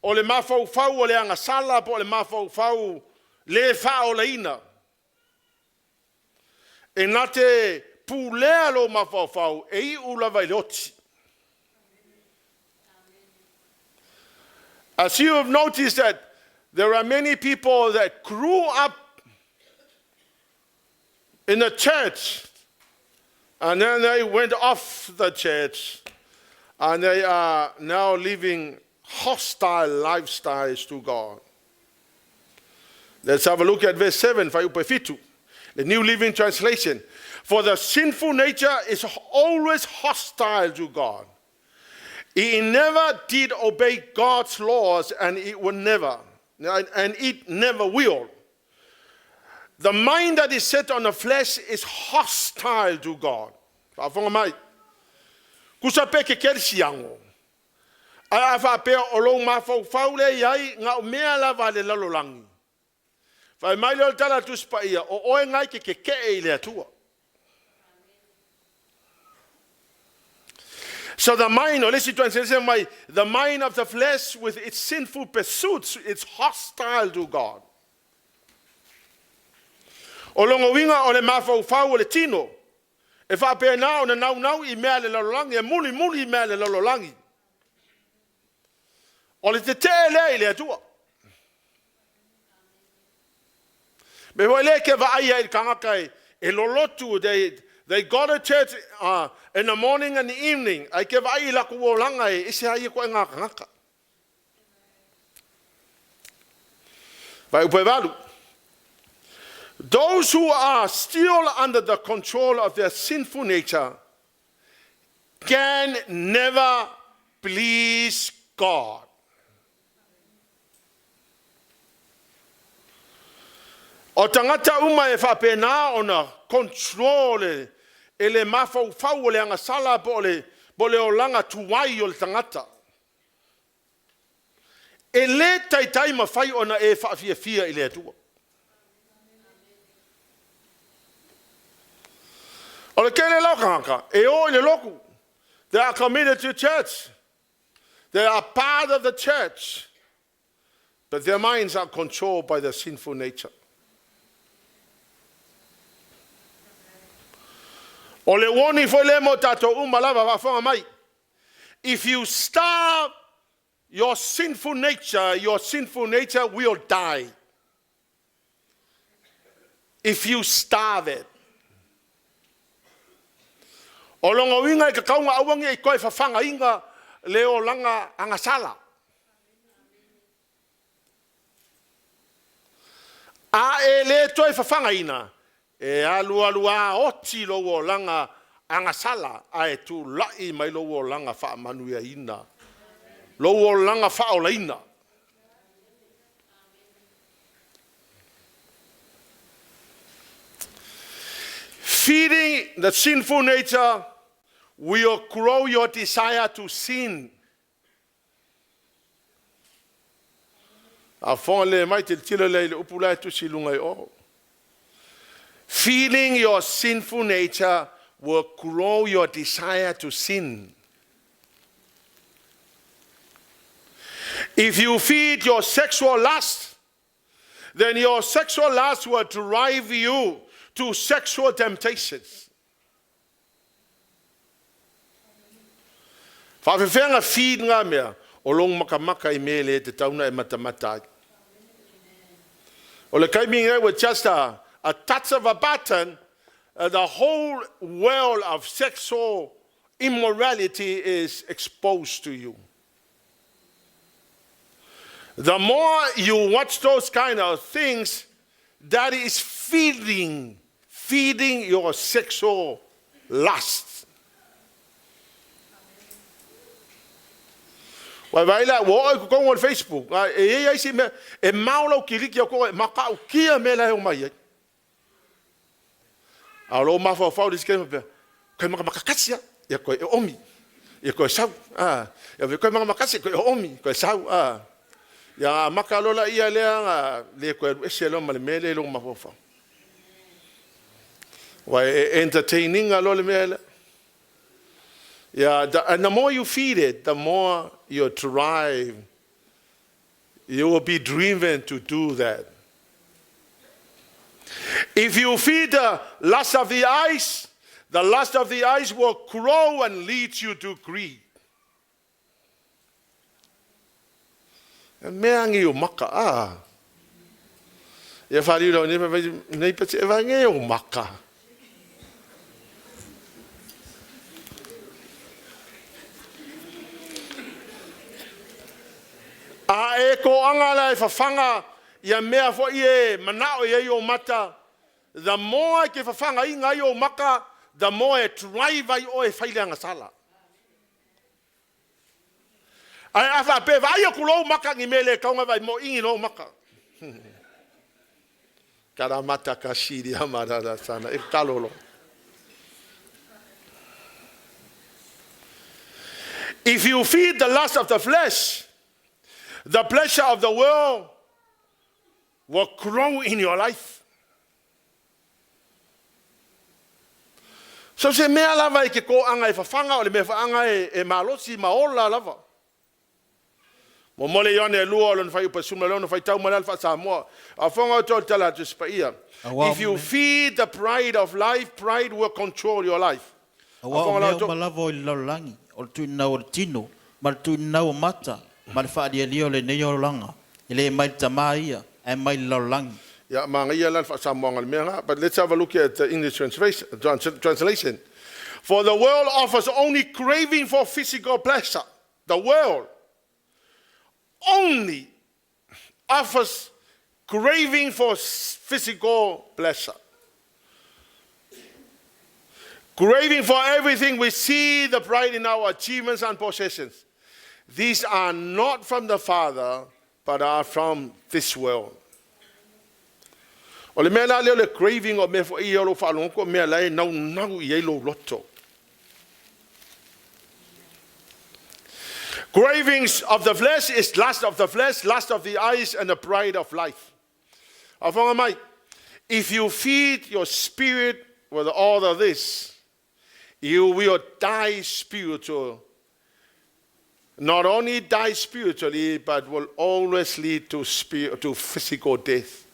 o le mafaufau o le agasala po o le mafaufau le faaolaina, e na te pulea lou mafaufau e iu lava i le oti. As you have noticed that there are many people that grew up in the church and then they went off the church and they are now living hostile lifestyles to God. Let's have a look at verse 7, fuaiupu e 7, the New Living Translation. For the sinful nature is always hostile to God. It never did obey God's laws and it will never, and it never will. The mind that is set on the flesh is hostile to God. Faafofoga mai. Kusa pe ke kerisiano. Ae a faapea o lou mafaufau lea i ai na o mea lava a le lalolagi. Fai mai lea o le tala a le Tusi Paia, o oe na e te tetee i le Atua. So the mind, o le isi translation mai, the mind of the flesh with its sinful pursuits is hostile to God. O lona uiga o le mafaufau o le tino, e faapena ona naunau i mea a le lalolagi, e mulimuli i mea a le lalolagi. O le tetee lea i le Atua. Mea foi lea e te vaai ai i le tagata e lolotu, they go to church in the morning and the evening, ae te vaai i latou olaga e ese lava ia ituaiga tagata. Fuaiupu e 8. Those who are still under the control of their sinful nature can never please God. O tagata uma e faapena ona control e le mafaufau o le agasala po o le, po o le olaga tuai o le tagata. E le taitai mafai ona e faafiafia i le Atua. O le tele la o tagata e o i le lotu. They are committed to church. They are part of the church. But their minds are controlled by their sinful nature. O le uoni foi lea mo tatou uma lava, faafofoga mai. If you starve your sinful nature, your sinful nature will die. If you starve it. O lona uiga e tatau ona aua ne i toe fafagaina le olaga agasala. A e le toe fafagaina, e alualu a oti lou olaga agasala ae tulai mai lou olaga faamanuiaina, lou olaga faaolaina. Feeding the sinful nature will grow your desire to sin. A fofoga lelei mai, tilotilo lelei i le upu la e tusi i luga i o. Feeding your sinful nature will grow your desire to sin. If you feed your sexual lust, then your sexual lust will drive you to sexual temptations. Faafefea na feed ngā mea o lou makamaka i mea e le tatau ona e matamata ai. O le taimi lenei with just a touch of a button, the whole world of sexual immorality is exposed to you. The more you watch those kind of things, that is feeding your sexual lust. Wai vai la wo ko ko on Facebook e e si me e maulo kiliki ko maka kia me la o mai. A lo ma fa fa dis ke me ko maka maka ia ko e omi. Ia ko sau a ia ko maka maka ko e omi ko sau a ia maka lola ia le le ko e se lo ma me le lo ma fa. Wai entertaining a lo le me. Yeah, and the more you feed it, the more you drive. You will be driven to do that. If you feed the lust of the eyes, the lust of the eyes will grow and lead you to greed. Mea ngi o maka a. Ia wharirau nei pati e wange o maka. A e ko anga la e whawhanga ia mea fo i e manao i o mata. The more ke whawhanga i ngai o maka, the more e drive ai o e whaile anga sala. Ai awha pe vai o kulo maka ngi mele kaunga vai mo ingi lo maka. Karamata ka shiri amarara sana e kalolo. If you feed the lust of the flesh, the pleasure of the world will grow in your life. So se mea lava i ke ko anga e whawhanga o le mea whaanga e malosi maola lava. Mo mole ione e lua o lona whai upasuma lona whai tau malal wha Samoa. A whanga o tō tala atu sipa. If you feed the pride of life, pride will control your life. Awa o mea o malava o i lalolagi, o le tuinau o le tino, ma le tuinau o mata, ma le whaalialia o le nei o langa. E le mai le tamā ia, e mai le lalolagi. Yeah, but let's have a look at the English translation. For the world offers only craving for physical pleasure. The world only offers craving for physical pleasure. Craving for everything we see, the pride in our achievements and possessions. These are not from the Father, but are from this world. O le mea la leo le craving o mea fo i o lo whalongo mea lai nau nau i lo loto. Cravings of the flesh is lust of the flesh, lust of the eyes, and the pride of life. Awhanga mai, if you feed your spirit with all of this, you will die spiritual. Not only die spiritually, but will always lead to physical death.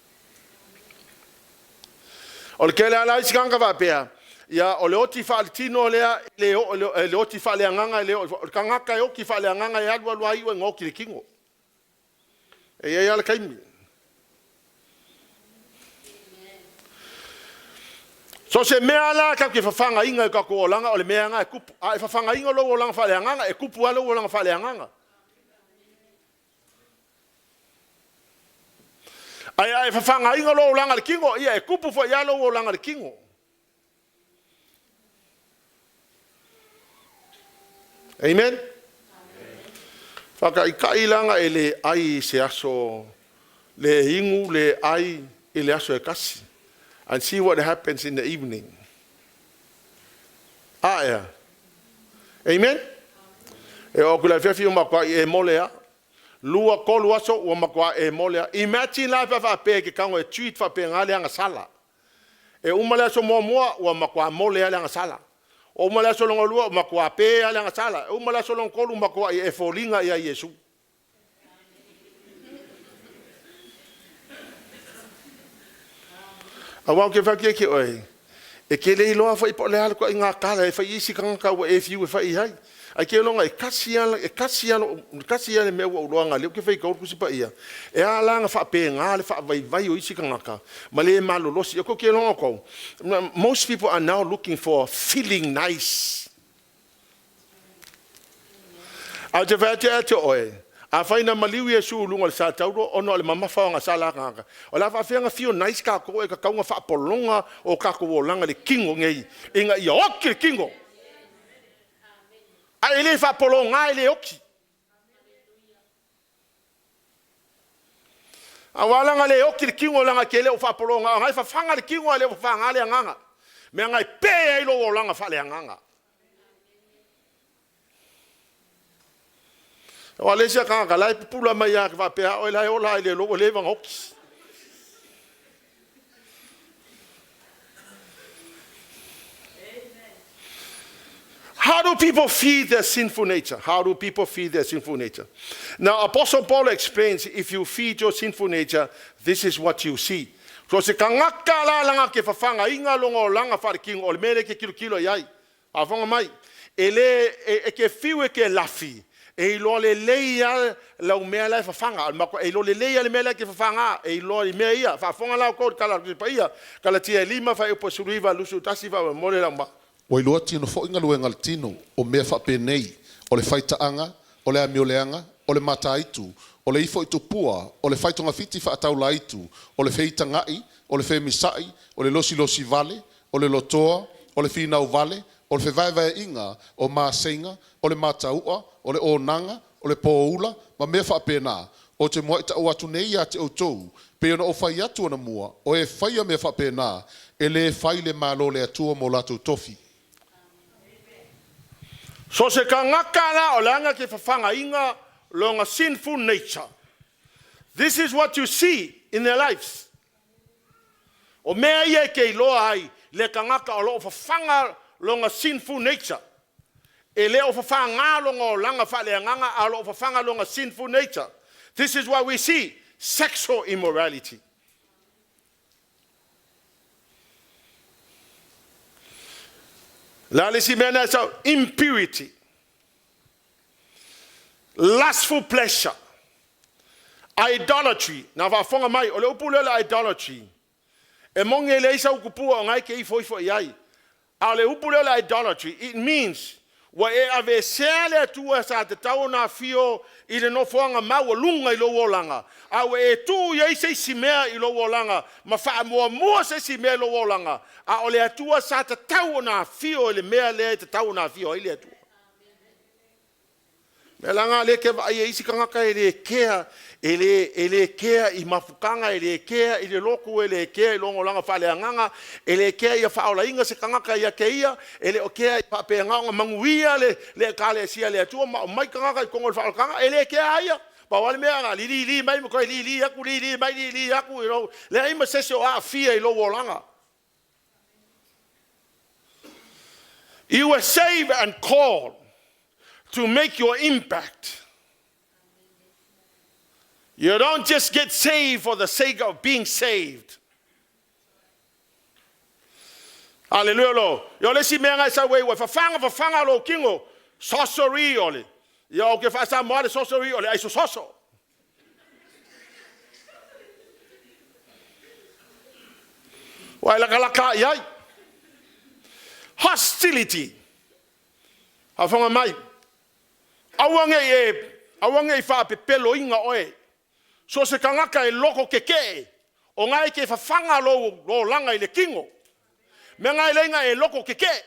O le kele ala isi kanga wapea, ia o le oti whaalitino lea, le oti whaaleanganga, le o kangaka e oki whaaleanganga e alu alu ai ua ngoki le kingo. E ia ala kaimi. So se mea la ka ke whawhanga inga e kako o langa, o le mea nga e kupu. A e whawhanga inga lo o langa whaaleanganga, e kupu ala o langa whaaleanganga. Ai ai whawhanga inga lo o langa le kingo, ia e kupu fo ia lo o langa le kingo. Amen? Whaka i kailanga e le ai se aso, le ingu le ai e le aso e kasi. And see what happens in the evening. Ah, yeah. Amen? E o kula fiafi o makua i e molea. Lua kolu aso o makua e molea. Imagine la wha pe ke kango e tweet wha pe ngā leanga sala. E umale aso mua mua ua makua molea leanga sala. O umale aso longo lua makua pe leanga sala. E umale aso longo kolu makua i e folinga ia Yesu. A wau ke whakia ki oe, E ke le iloa fo'i po o le a le ituaiga tala e fai i isi tagata ua e fiu e fai i ai. Ae ke iloga e tasi lava e tasi lava e tasi lava le mea ua ou iloaina lea ou te faitau le Tusi Paia, e ala la ona faapena le faavaivai o isi tagata ma le malolosi. Tou te iloa outou, most people are now looking for feeling nice. Ae ou te fai atu ia te oe, afai na maliu Iesu i luga o le sa tauro ona o le mamafa o agasala a tagata, o le a faafefea ona feel nice tatou e tatau ona faapologa o tatou olaga i le tino nei ina ia oti le tino. Ae e le faapologa e le oti. Aua la ona le oti le tino leaga e te le o faapologa, o na e fafaga le tino ae le o fafaga le agaga. Mea e pe ai lou olaga faaleagaga. Aua o le isi tagata la e pupula mai lava faapea oe la e ola lava i le ua leva ona oti. How do people feed their sinful nature? How do people feed their sinful nature? Now, Apostle Paul explains, if you feed your sinful nature, this is what you see. So se tagata la laga te fafagaina lona olaga faaletino, o le mea lea e te tilotilo i ai. Faafofoga mai, e le e te fiu e te lafi, e iloa lelei lava lau mea la e fafaga. E iloa lelei lava le mea la e te fafaga, e iloa i mea ia. Faafofoga la outou i le tala a le Tusi Paia, Kalatia e 5 fuaiupu 19 21 faamolemole lau ma. Ua iloa tino foi galuega a le tino, o mea faapenei, o le faitaaga, o le amioleaga, o le mataitu, o le ifo i tupua, o le faitogafiti faataulaitu, o le feitaga'i, o le femisa'i, o le losilosi vale, o le lotoa, o le finau vale, o le fevaevae'iga, o maseiga, o le matau'a, o le onaga, o le poula, ma mea faapena. Ou te mua'i ta'u atu nei iā te ʻoutou, pei ona ou fai atu anamua, o e faia mea faapena, e lē fai le Malo o le Atua mo latou tofi. So se tagata la o laga te fafagaina lona sinful nature. This is what you see in their lives. O mea ia e te iloa ai le tagata o lo o fafaga lona sinful nature. E le o fafaga lona olaga faaleagaga, a o lo o fafaga lona sinful nature. This is what we see. Sexual immorality. La le isi mea na sau, impurity. Lustful pleasure. Idolatry. Na faafofoga mai, o le upu lea o le idolatry. E moni e leai sau tupua o ngai ke ifo ifo i ai. A o le upu lea o le idolatry, it means ua e avesea le Atua sa tatau ona afio i le nofoaga maualuga i lou olaga, a ua e tuu i ai se isi mea i lou olaga ma faamuamua se isi mea i lou olaga, a o le Atua sa tatau ona afio i le mea lea e tatau ona afio ai le Atua. Mea laga lea ke vaai e isi tagata e le kea, e le kea i mafutaga, e le kea i le lotu, e le kea i lona olaga faaleagaga, e le kea ia faaolaina se tagata ia te ia, e le o kea i faapena ona manuia le ekalesia a le Atua ma aumai tagata i totonu o le faaolataga, e le kea ai ia. Pau lava le mea na lili lili mai ma toe lili atu, lili mai, lili atu, leai ma se isi o aafia i lou olaga. You were saved and called to make your impact. You don't just get saved for the sake of being saved. Hallelujah lo. Yo le si mea ngai sau ei ua fafaga fafaga lo tino. Sorcery o le. Ia o ke faasamoa le sorcery o le aisososo. Ua e lakalaka i ai. Hostility. Faafofoga mai. Aua ne i e, aua ne i faapepeloina oe. So se tagata e loko keke'e, o ngai ke fafaga lou olaga i le tino. Mea ngai leiga e loko keke'e.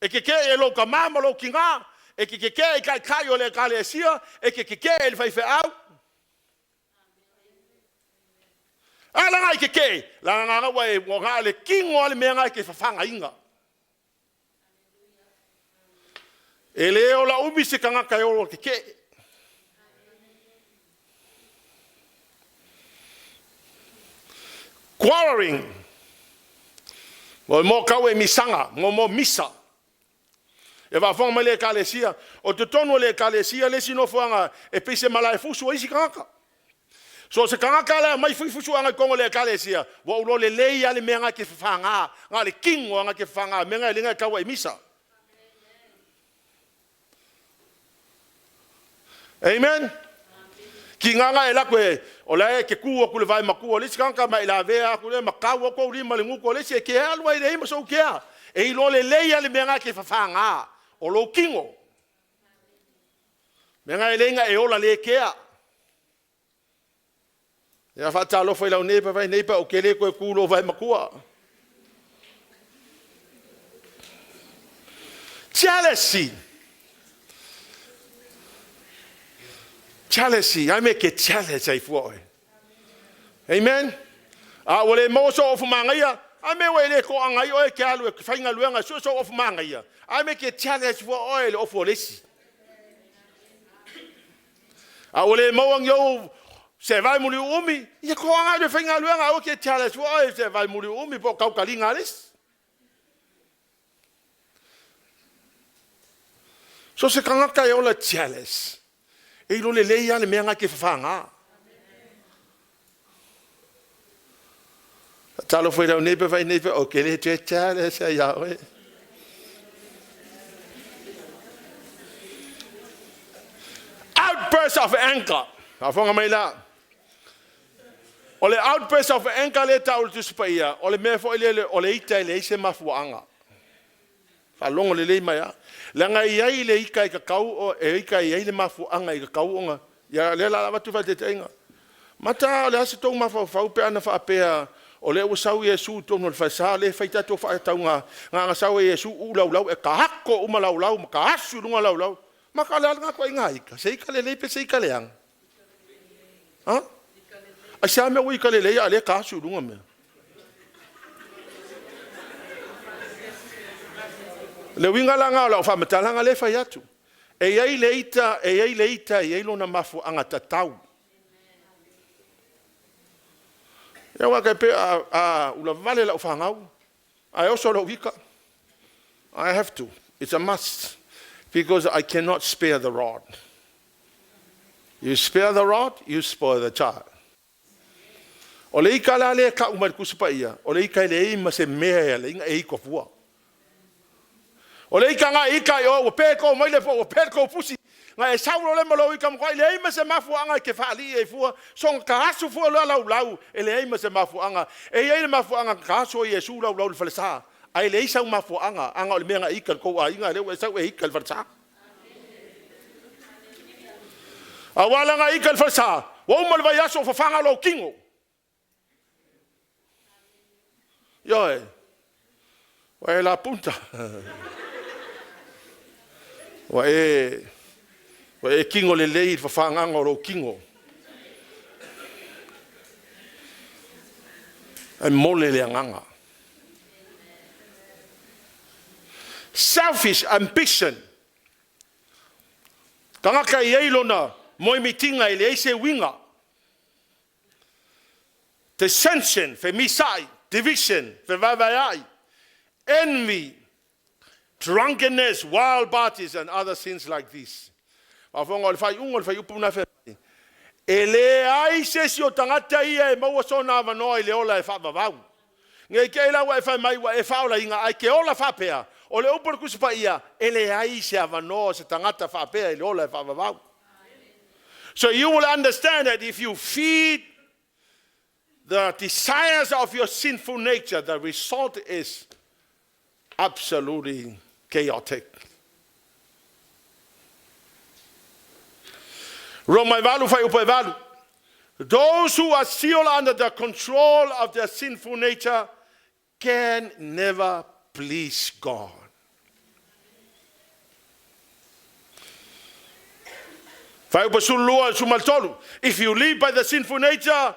E keke'e e lou tamā ma lou tinā, e te keke'e i taitai o le ekalesia, e te keke'e i le faifeau. A laga i keke'e, laga ngā ua e ua ngā le tino a le mea ngai ke fafagaina. E le ola umi se tagata e olo keke'e. Quarreling. Mo mo kau e misaga, mo mo misa. E faafofoga mai le ekalesia, o totonu o le ekalesia le isi nofoaga e pei se malae fusu o isi tagata. So se tagata la mai fui fusuaga i totonu o le ekalesia, ua ou iloa lelei lava le mea na e te fafaga, na o le tino lava na te fafaga, mea na e le na e tau ai i misa. Amen. Tiga na e alu atu e, o la e te tu atu i le vae matua o le isi tagata ma e lavea atu lea ma tau atu ou lima i le gutu o le isi, e te alu ai leai ma sou kea. E iloa lelei lava le mea na e te fafaga, o lou tino. Mea na e le na e ola le kea. Ia faatalofa i lau neighbor, vai neighbor, ou te le toe tu i lou vae matua. Jealousy. Jealousy. Ai me ke jealous ai fua oe. Amen. A ua le maua sou ofu manaia, a me ua e le toaga ai oe ke alu e faigaluega e sue sou ofu manaia. A me ke jealous fua oe le ofu o le isi. A ua le maua ni ou se vae muliuumi, ia toaga ai le faigaluega, aua ke jealous fua oe se vae muliuumi po o tautaliga a le isi. So se tagata e ola jealous, e iloa lelei lava le mea na e te fafaga. Faatalofa i lau neighbor, vai neighbor, ou te le toe jealous ai ia oe. Outburst of anger. Faafofoga mai la. O le outburst of anger lea e tau i le Tusi Paia, o le mea foi lele o le ita e leai se mafuaaga. Faalogo lelei mai a. Leaga e i ai le ita e tatau o, e ita e i ai le mafuaaga e tatau ona, ia lea o le a avatu le faataitaiga. Mata o le a se tou mafaufau pe ana faapea o lea ua sau Iesu i totonu o le falesa lea e fai tatou faatauga na ana sau ai Iesu uu laulau e taako uma laulau ma taasu i luga laulau. Mata o le a lena ituaiga ita? Se ita lelei pe se ita leaga? Ha? Aisea mea ua ita lelei a o lea e taasu i luga mea? Le uiga la lena o lau faamatalaga lea e fai atu. E i ai le ita, e i ai le ita e i ai lona mafuaaga tatau. Ia aua e pei a, a ulavale lau fanau, ae oso lou ita. I have to. It's a must. Because I cannot spare the rod. You spare the rod, you spoil the child. O le ika la lea e tau mai le Tusi Paia, o le ika e leai ma se mea e ala ai ona e ika fua. O le ika na e ika ai oe, ua pe kou maile po ua pe kou pusi, na e sau loa lea ma lou ika matuai leai ma se mafuaaga e te faalii ai fua, soona ta asu fua loa laulau, e leai ma se mafuaaga. E i ai le mafuaaga na ta asu ai Iesu laulau i le falesa, ae leai sau mafuaaga, ana o le mea na e ika i le tou aiga, lea ua e sau e ika i le falesa. Aua la na e ika i le falesa, ua uma le vaiaso o fafaga lou tino. Ioe, ua e lapunta. Ua e, ua e tino lelei i le fafagaga o lou tino. Ae mole le agaga. Selfish ambition. Tagata e i ai lona moemitiga e leai se uiga. Dissension, femisa'i, division, fevaevaea'i, envy, drunkenness, wild parties and other sins like these. Faafofoga, o le faaiuga o le fuaiupu lena fai mai, e leai se isi o tagata ia e maua sona avanoa i le ola e faavavau. Ne i te i la ua e fai mai ua e faaolaina ae te ola faapea, o le upu a le Tusi Paia, e leai se avanoa o se tagata faapea i le ola e faavavau. So you will understand that if you feed the desires of your sinful nature, the result is absolutely chaotic. Roma e 8 fuaiupu e 8. Those who are still under the control of their sinful nature can never please God. Fuaiupu 12 13. If you live by the sinful nature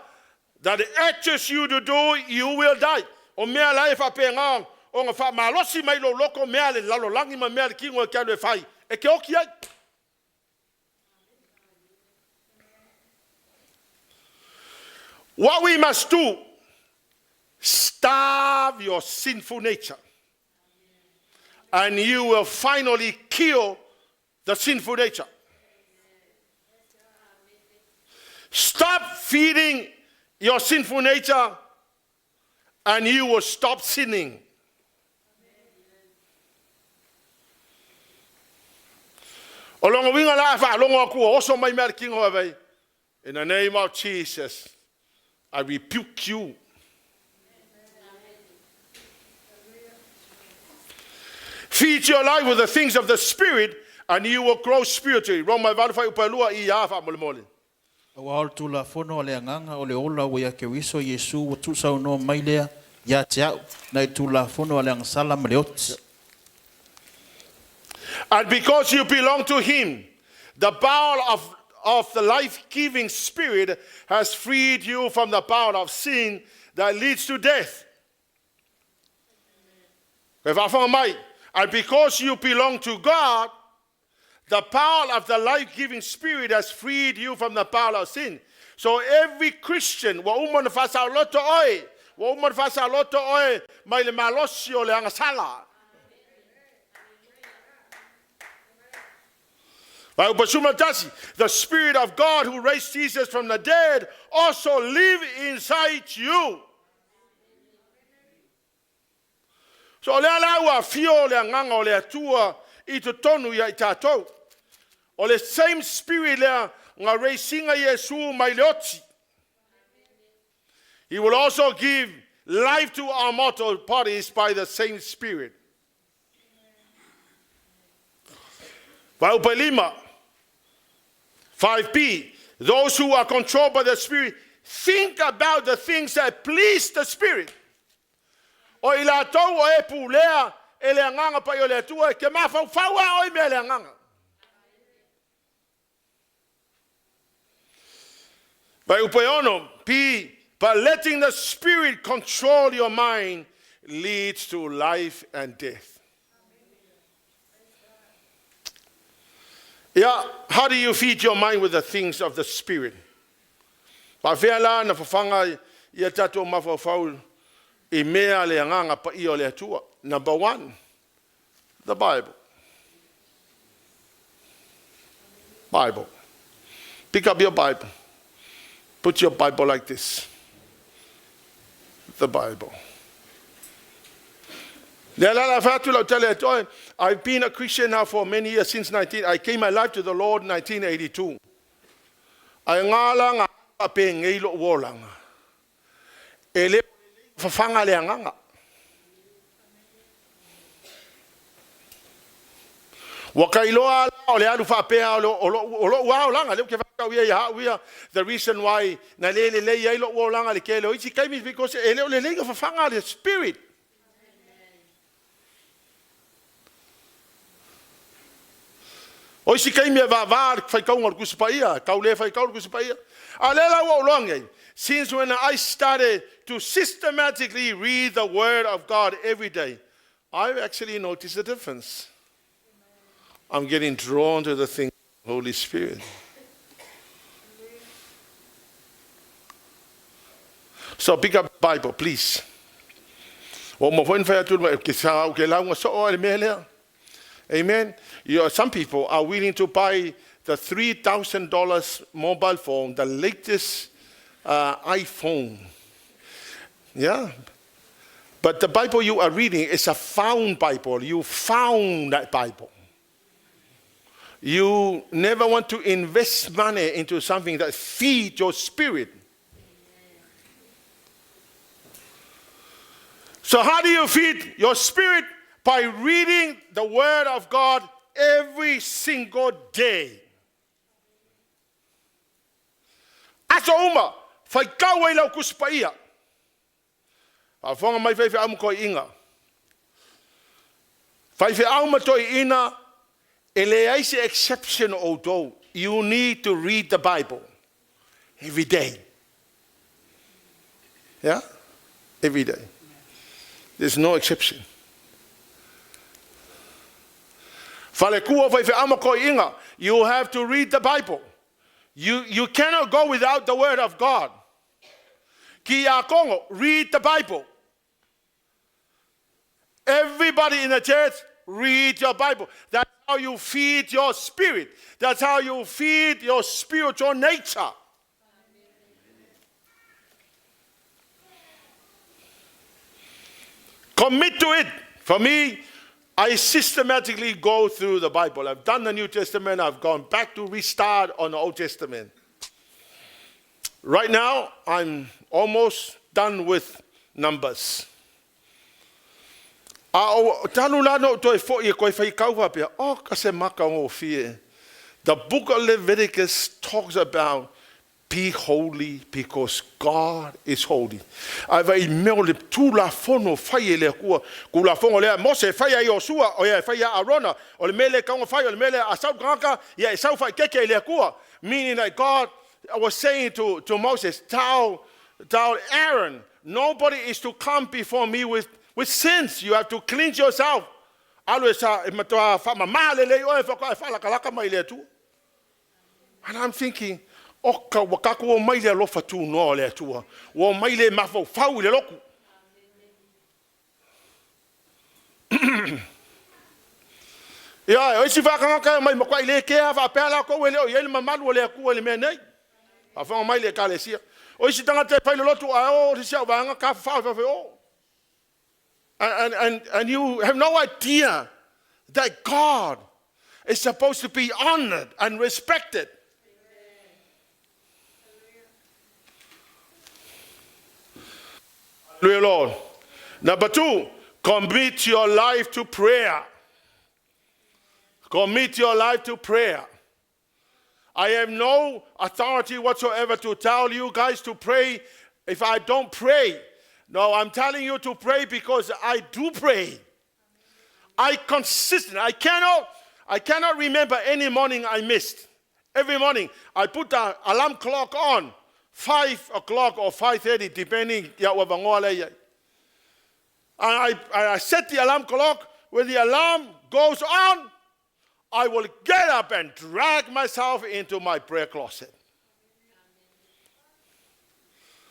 that urges you to do, you will die. O mea la e faapena ona faamalosi mai lou loto, mea a le lalolagi ma mea a le tino e te alu e fai, e te oki ai. What we must do, starve your sinful nature. And you will finally kill the sinful nature. Stop feeding your sinful nature and you will stop sinning. O longa winga la fa longo aku oso mai mea kingo avei. In the name of Jesus, I rebuke you. Feed your life with the things of the Spirit, and you will grow spiritually. Roma e valu fuaiupu e lua i a faamolemole. Auā o le Tulafono a le Agaga o le ola ua ia Keriso Iesu ua tuusaunoa mai lea ia te a'u nai le Tulafono a le agasala ma le oti. And because you belong to him, the power of the life-giving Spirit has freed you from the power of sin that leads to death. And because you belong to God, the power of the life-giving Spirit has freed you from the power of sin. So every Christian, ua uma ona faasaoloto oe, ua uma ona faasaoloto oe mai le malosi o le agasala. The Spirit of God who raised Jesus from the dead also live inside you. So o lea la ua afio le agaga o le Atua i totonu ia i tatou. O le same spirit lea na raise ina Iesu mai le oti. He will also give life to our mortal bodies by the same spirit. Fuaiupu e lima, 5b, Those who are controlled by the Spirit think about the things that please the Spirit. O i latou o e pulea e le Agaga Paia o le Atua, e ke mafaufau a oe mea le Agaga. Fuaiupu e ono, P, but letting the Spirit control your mind leads to life and death. Yeah, how do you feed your mind with the things of the Spirit? Faafefea la na fafaga ia tatou mafaufau i mea le agaga paia o le Atua? Number one, the Bible. Bible. Pick up your Bible. Put your Bible like this. The Bible. I've been a Christian now for many years, since 19, I gave my life to the Lord in 1982. Ae ga la ga faapenei lo'u olaga, e le fafaga le agaga. Ua ka iloa la o le alu faapea o lo'u lava olaga lea ou te faatau ia ia a'u ia. The reason why na le lelei ai lo'u olaga i le tele o isi taimi is because e le o lelei na fafaga le Spirit. O isi taimi e vaavā le faitauga o le Tusi Paia, tau le faitau le Tusi Paia. A o lea la ua ou iloa nei, since when I started to systematically read the Word of God every day, I've actually noticed a difference. I'm getting drawn to the things of the Holy Spirit. So pick up the Bible, please. Ua uma foi ona fai atu le ke sa ke lauga soo ai le mea lea. Amen. Some people are willing to buy the $3,000 mobile phone, the latest iPhone. Yeah. But the Bible you are reading is a found Bible. You found that Bible. You never want to invest money into something that feeds your spirit. So how do you feed your spirit? By reading the Word of God every single day. Aso uma, faitau ai lau Tusi Paia. Faafofoga mai faifeau ma toeaiina. Faifeau ma toeaiina, e leai se exception o outou. You need to read the Bible every day. Yeah? Every day. There's no exception. Falekua faifeau ma toeaiina, you have to read the Bible. You cannot go without the Word of God. Ki Kongo, read the Bible. Everybody in the church, read your Bible. That's how you feed your spirit. That's how you feed your spiritual nature. Commit to it. For me, I systematically go through the Bible. I've done the New Testament. I've gone back to restart on the Old Testament. Right now, I'm almost done with Numbers. A o talu la no toe fo i koe whai kauwa pia, o ka se maka o fie. The book of Leviticus talks about be holy because God is holy. Ai vai mea o le tūlafono fai e le Atua. Tulafono lea Mose e fai ai Iosua, o ia e fai ia Arona, o le mea lea e taunga fai, o le mea lea a sau le tagata, ia e sau faikeke i le Atua. Meaning that God was saying to Moses, tell Aaron, nobody is to come before me with sins. You have to cleanse yourself. Alu e sa e matua whaamama lelei oe whaka e whaalakalaka mai le Atua. And I'm thinking, o ka ua kaku o mai le alofa tū noa o le Atua. Ua mai le mafaufau i le loku. Ia, o isi whakangaka mai makuai le kea whaapea la kou e leo i le mamalu o le Atua i le mea nei. Whawhanga mai le ekalesia. O isi tangata e whai le lotu a o si au vanga ka whawhau whawhau o. And you have no idea that God is supposed to be honored and respected. Hallelujah, Lord. Number 2, commit your life to prayer. Commit your life to prayer. I have no authority whatsoever to tell you guys to pray if I don't pray. No, I'm telling you to pray because I do pray. I consistently, I cannot remember any morning I missed. Every morning I put the alarm clock on, 5 o'clock or 5:30, depending. I set the alarm clock. When the alarm goes on, I will get up and drag myself into my prayer closet.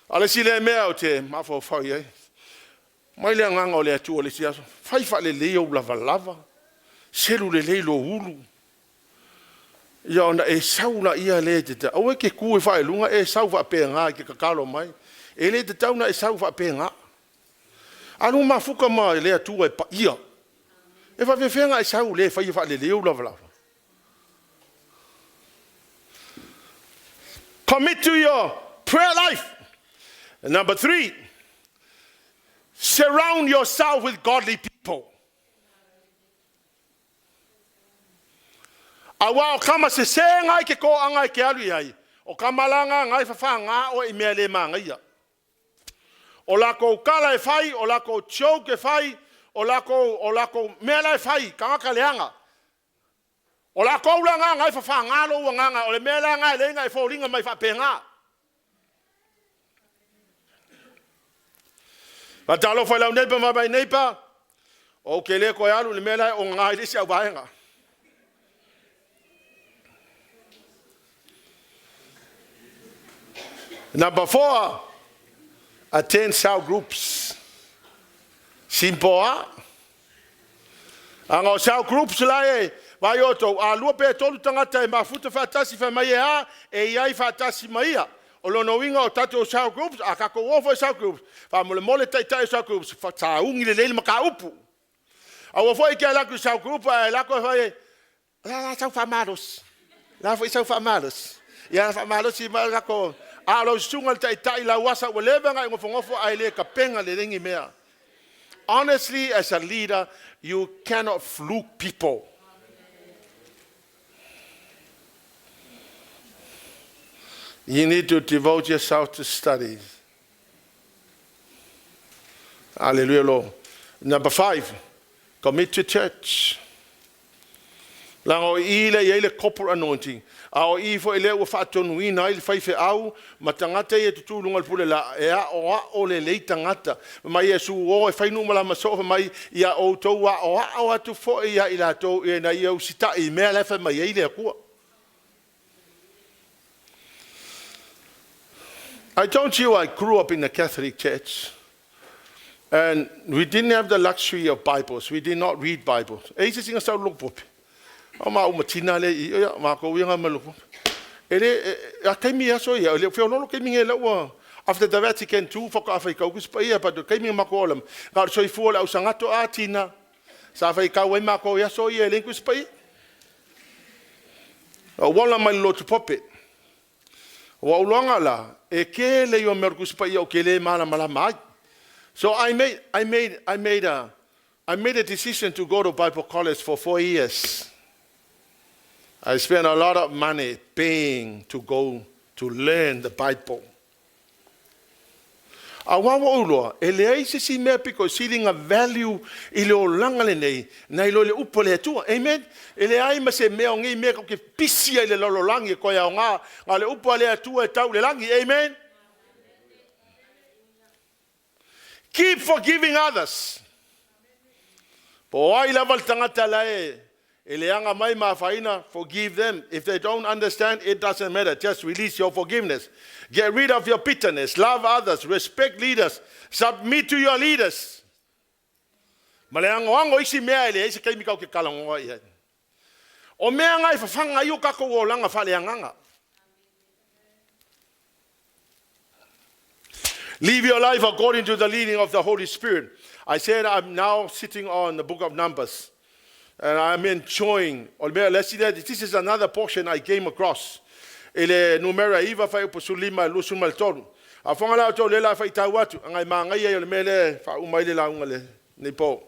Ale si le mea o te mafau i ai. Mai le anganga o le Atua le si aso. Fai fa le lei o lava lava. Selu le lei lo ulu. Ia ona e sau la ia le te te. Aue ke ku e whae lunga e sau wha pe ngā ke kakalo mai. E le te tauna e sau wha pe ngā. Anu mafuka ma le Atua e pa ia. E wha whewhenga e sau le whai wha le leo lava lava. Commit to your prayer life. And number 3, surround yourself with godly people. Awa o kama se se ngai ke ko angai ke alu iai. O kamalanga ngai whawha ngā o i mea le mā ngai ia. O lako kala e whai, o lako choke e whai, o lako mea la e whai, kangaka leanga. O lako ula ngā ngai whawha ngā lo ua ngā ngā, o le mea la ngai le ngai fōringa mai whape ngā. Ma talo whai lau neipa mai mai neipa, o ke le koe alu le mea la o ngā i lisi au vaenga. Number 4, attend cell groups. Simple, ha? Anga o cell groups la e, vai o tau, a lua pe tolu tangata e mafuta whaatasi wha mai e a, e iai whaatasi mai ia. O lono winga o tato o cell groups, a kako ofo e cell groups, wha mole mole taitai o cell groups, wha tāungi le leile maka upu. A ua foi ke lako cell group, a lako e whai e, la la sau wha malos. La foi sau wha malos. Ia wha malos i ma lako, a lo sunga le taitai la wasa ua leva ngai ngofo ngofo a le kapenga le rengi mea. Honestly, as a leader, you cannot fluke people. You need to devote yourself to studies. Hallelujah, Lord. Number 5, commit to church. Langa o i le ia i le corporate anointing. A o i fo i le ua whaatonuina ai le whaiwhe au, ma tangata i e tutulunga le pule la, e a o a o le lei tangata. Mai e su o e whainu mala maso mai ia o tau a o a o atu fo ia i la tau e na ia usita i mea le whai mai e i le akua. I told you I grew up in a Catholic church. And we didn't have the luxury of Bibles. We did not read Bibles. E isi singa sau loko pope. O ma uma tina le i, o ma ko uianga ma loko. E le, a kaimi aso ia, le whio lolo kaimi nge ua, After the Vatican II, whaka awhai kau kusi paia, pa te kaimi mako olam. Ka o soifua le au sangato a tina. Sa whai kau ai mako ia so ia e kusi paia. O wala mai lotu pope. Wa ulonga la, e ke le yo mea kusi paia o ke le mala mala mai. So I made a decision to go to Bible college for 4 years. I spent a lot of money paying to go to learn the Bible. A wawa uloa, e leai se si mea piko silinga value i le o langa le nei, nei lo le upo le atua. Amen? E leai ma se mea o ngei mea ke pisia i le lololangi e koe au ngā, ngā le upo le atua e tau le langi. Amen? Keep forgiving others. Po ai lava le tangata lae, e leanga mai mawhaina, forgive them. If they don't understand, it doesn't matter. Just release your forgiveness. Get rid of your bitterness. Love others. Respect leaders. Submit to your leaders. Ma le ango ango isi mea ele, isi kaimi kau ke kalangoa ia. O mea ngai whawhanga i o kako o langa whale anganga. Live your life according to the leading of the Holy Spirit. I said I'm now sitting on the book of Numbers. And I'm enjoying. This is another portion I came across. Ele numera iva whai uposulima lusu maltolu. A whanga lau tau lela whai tau atu. Ngai maangai ai o le mele wha umaile launga le nei po.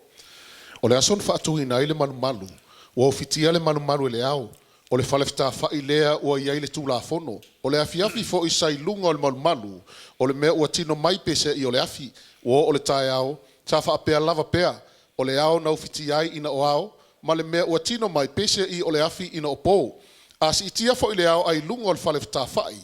O le aso na faatuina ai le malumalu, ua ofitia le malumalu e le ao. O le falefita whai lea ua iai le tūlafono. O le afiafi fo i sai lunga o le malumalu. O le mea ua tino mai pese i o le afi. Ua o le tae ao. Sa whaapea lava pea. O le ao na ufiti ai ina o ao. Ma le mea ua tino mai pese i o le afi ina o pō. A si itia fo i le ao ai lunga o le falefita whai.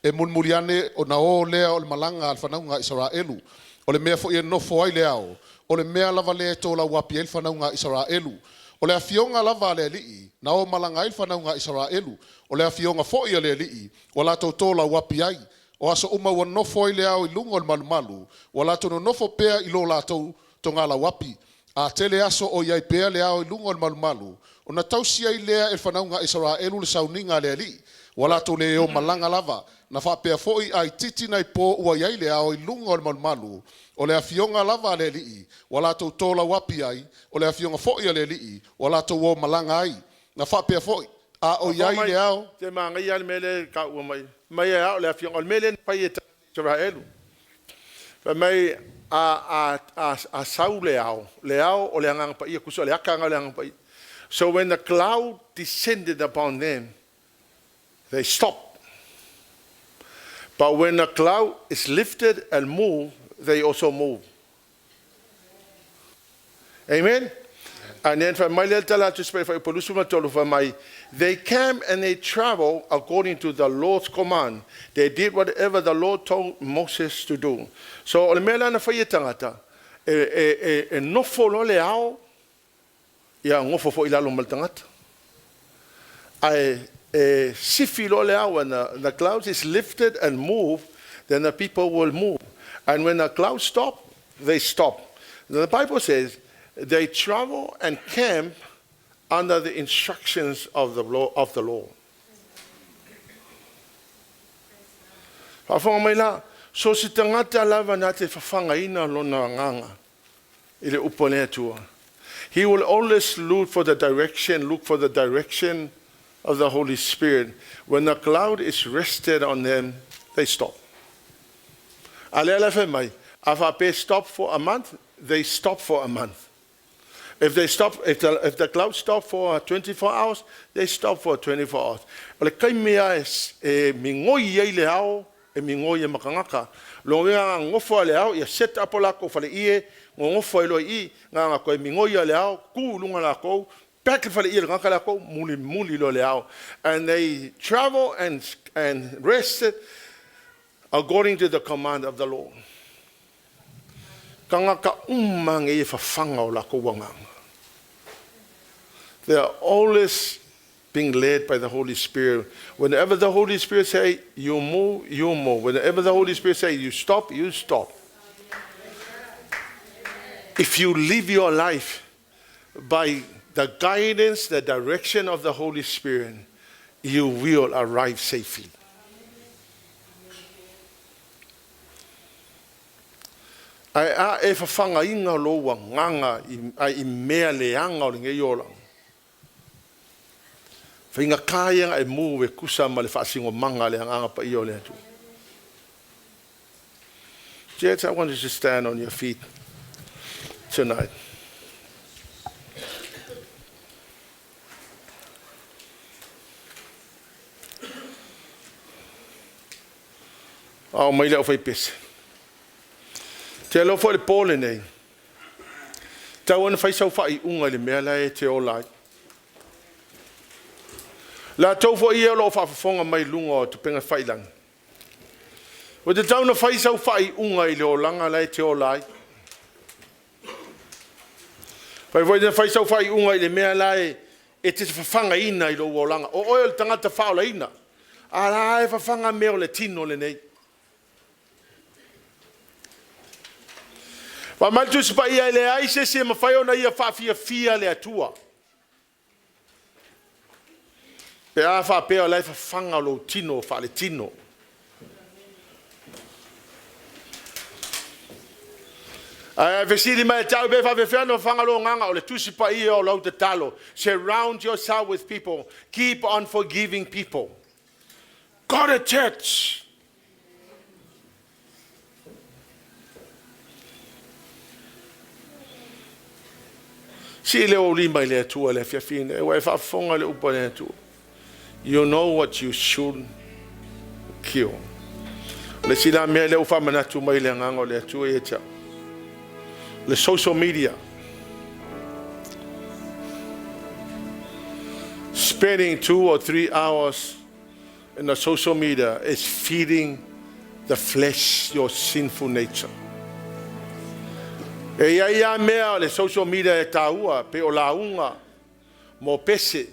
E mulmuliane o na o lea o le malanga al whanaunga Israelu. O le mea fo i e nofo ai le ao. O le mea lava le tō lau wapi e whanaunga Israelu. O le afionga lava le alii, na o malanga ai whanaunga Israelu. O le afionga fo i le alii, o lato tō lau wapi ai. O aso uma ua nofo ai le ao i lunga o le malumalu. O lato no nofo pea i lo lato tonga lau wapi. A tele aso o iai pea le ao i lunga o le malumalu. O na tausi ai lea e whanaunga Israelu le sauninga le alii. O lato le o malanga lava. Na whaapea foi ai titi nei pō ua iai le ao i lunga o le malumalu. O le afionga lava le alii, o lato tō lau wapi ai. O le afionga foi a le alii, o lato o malanga ai. Na whaapea foi, a o iai le ao. Te maangai ale mele ka ua mai. Mai e ao le afionga. O le mele pai e Israelu. Fa mai a sau le ao. Le ao o le anganga pa ia kuso le akanga o le anganga pa ia. So when the cloud descended upon them, they stopped. But when the cloud is lifted and moved, they also move. Amen? And then they came and they traveled according to the Lord's command. They did whatever the Lord told Moses to do. So, o le mea lana whai e tangata, e nofo lo le ao, ia ngofo fo ilalo mal tangata. Ai, e sifi lo le ao, when the clouds is lifted and moved, then the people will move. And when the clouds stop, they stop. The Bible says, they travel and camp under the instructions of the law of the Lord. Whawhanga mai la, so si tangata lava nā te whawhanga ina lona nganga, i le upo le atua. He will always look for the direction, look for the direction of the Holy Spirit. When the cloud is rested on them, they stop. A le ala whai mai, a whape stop for a month, they stop for a month. If they stop, if the cloud stop for 24 hours, they stop for 24 hours. O le kai mea e mingoi ei le ao, e mingoi e makangaka. Lo ngā ngofo a le ao, ia set up o lako whale ie, ngofo e loi i, ngā ngā koe mingoi a le ao, ku lunga lako, pek whale ie le ngaka lako, muli muli lo le ao. And they travel and rested according to the command of the Lord. Ka ngaka umange e whawhanga o lako wanganga. They are always being led by the Holy Spirit. Whenever the Holy Spirit say, you move, you move. Whenever the Holy Spirit say, you stop, you stop. If you live your life by the guidance, the direction of the Holy Spirit, you will arrive safely. Ae a e fafagaina lou agaga i mea leaga o lenei olaga, faigata ia ona e move e tusa ma le faasinomaga a le Agaga Paia o le Atua. Church, I want you to stand on your feet tonight. Ao mai le aufaipese. Te alofa i le po lenei. Tau ona fai sau faaiuga i le mea la e te ola ai. Latou foi ia o lo o faafofoga mai luga o upega tafailagi. Ua tatau ona fai sau faaiuga i le olaga la e te ola ai. Fai foi na fai sau faaiuga i le mea la e te fafagaina i lou olaga. O oe o le tagata faaolaina. A la e fafaga mea o le tino lenei. Fai mai le Tusi Paia e leai se isi e mafai ona ia faafiafia le Atua. Pe a faapea o la e fafaga lou tino faaletino. Ae fesili mai te au pe faafefea ona fafaga lou agaga o le Tusi Paia o lau tatalo. Surround yourself with people. Keep on forgiving people. Go to church. Sii le ou lima i le Atua le afiafi nei, ua e faafofoga le upu a le Atua. You know what you should kill. O le isi la mea lea ua faamanatu mai le agaga o le Atua ia te au. Le social media. Spending 2 or 3 hours in the social media is feeding the flesh, your sinful nature. E ia ia mea o le social media e taua, pe o lauga, mo pese.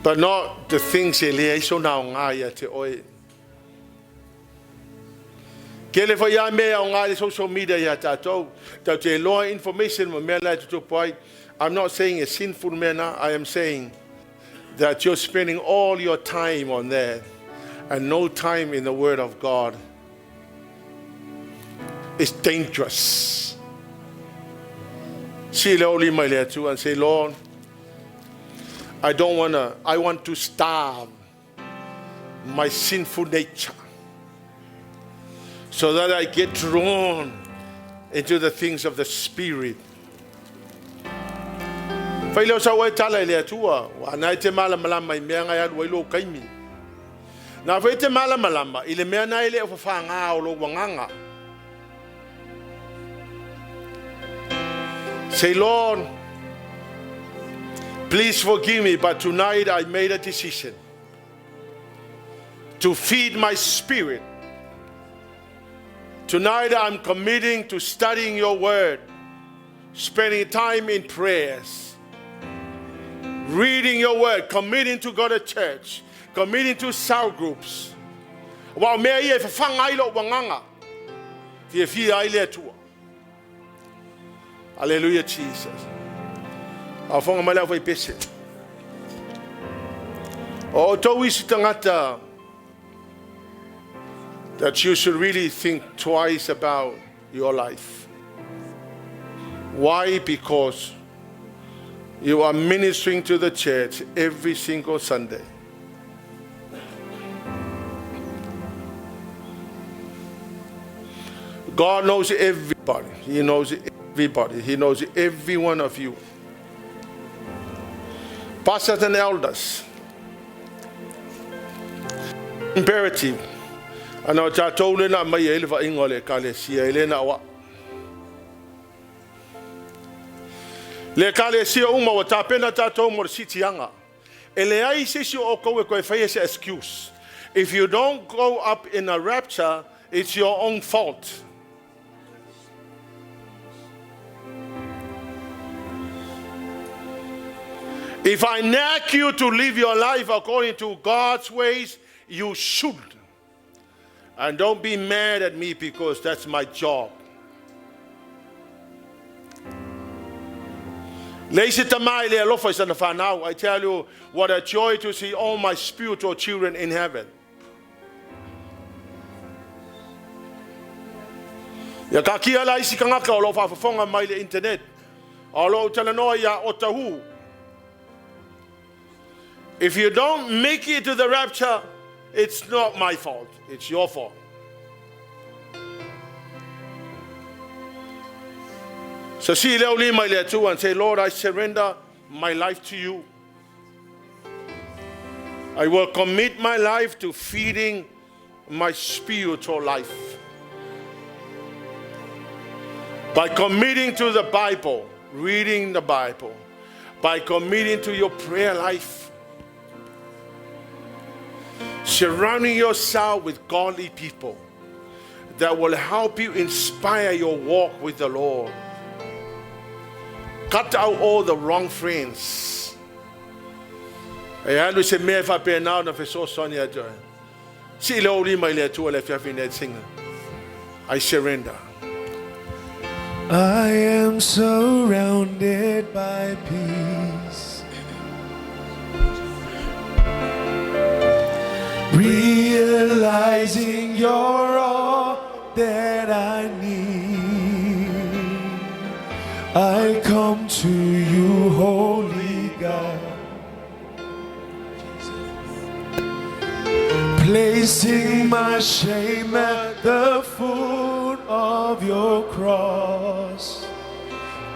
But not the things e leai sona aoga ia te oe. Kele foi a mea aoga i le social media ia tatou. Tau te loa information ma mea la e tutupu ai. I'm not saying a sinful manner. I am saying that you're spending all your time on that and no time in the Word of God. It's dangerous. Sii le ou lima i le Atua and say, "Lord, I don't want to, I want to starve my sinful nature so that I get drawn into the things of the Spirit." Fai leo sau ai tala i le Atua, wa na e te malamalama i mea ngai alu ai lou kaimi. Na fai te malamalama i le mea na e le o fafagā o lou agaga. Say, "Lord, please forgive me, but tonight I made a decision to feed my spirit. Tonight I'm committing to studying your word, spending time in prayers, reading your word, committing to go to church, committing to cell groups." Wa mea ia e fafaga ai lou agaga. Fiafia ai le Atua. Hallelujah, Jesus. A fonga mai le au fai pese. O tou isi tagata that you should really think twice about your life. Why? Because you are ministering to the church every single Sunday. God knows everybody. He knows everybody. He knows every one of you. Pastors and elders. Imperative. Ana o tātou le na mai e le vainga o le ekalesia e le na wa. Le ekalesia uma wa tapena tātou mo le sitianga. E leai se isi o kou e koe whaia se excuse. If you don't go up in a rapture, it's your own fault. If I nag you to live your life according to God's ways, you should. And don't be mad at me because that's my job. Le isi tama i le alofa i sana whanau. I tell you, what a joy to see all my spiritual children in heaven. Ia taatia la isi tagata o lo o faafofoga mai le internet. A o lo o talanoa ia Otahuhu. If you don't make it to the rapture, it's not my fault. It's your fault. So sii lou lima i le Atua and say, Lord, I surrender my life to you. I will commit my life to feeding my spiritual life. By committing to the Bible, reading the Bible, by committing to your prayer life, surrounding yourself with godly people that will help you inspire your walk with the Lord. Cut out all the wrong friends. E alu i se mea e faapena ona fesoasoani atu ai. Sii lou lima i le Atua i le afiafi nei singa. I surrender. I am surrounded by peace. Realizing you're all that I need. I come to you, holy God. Placing my shame at the foot of your cross.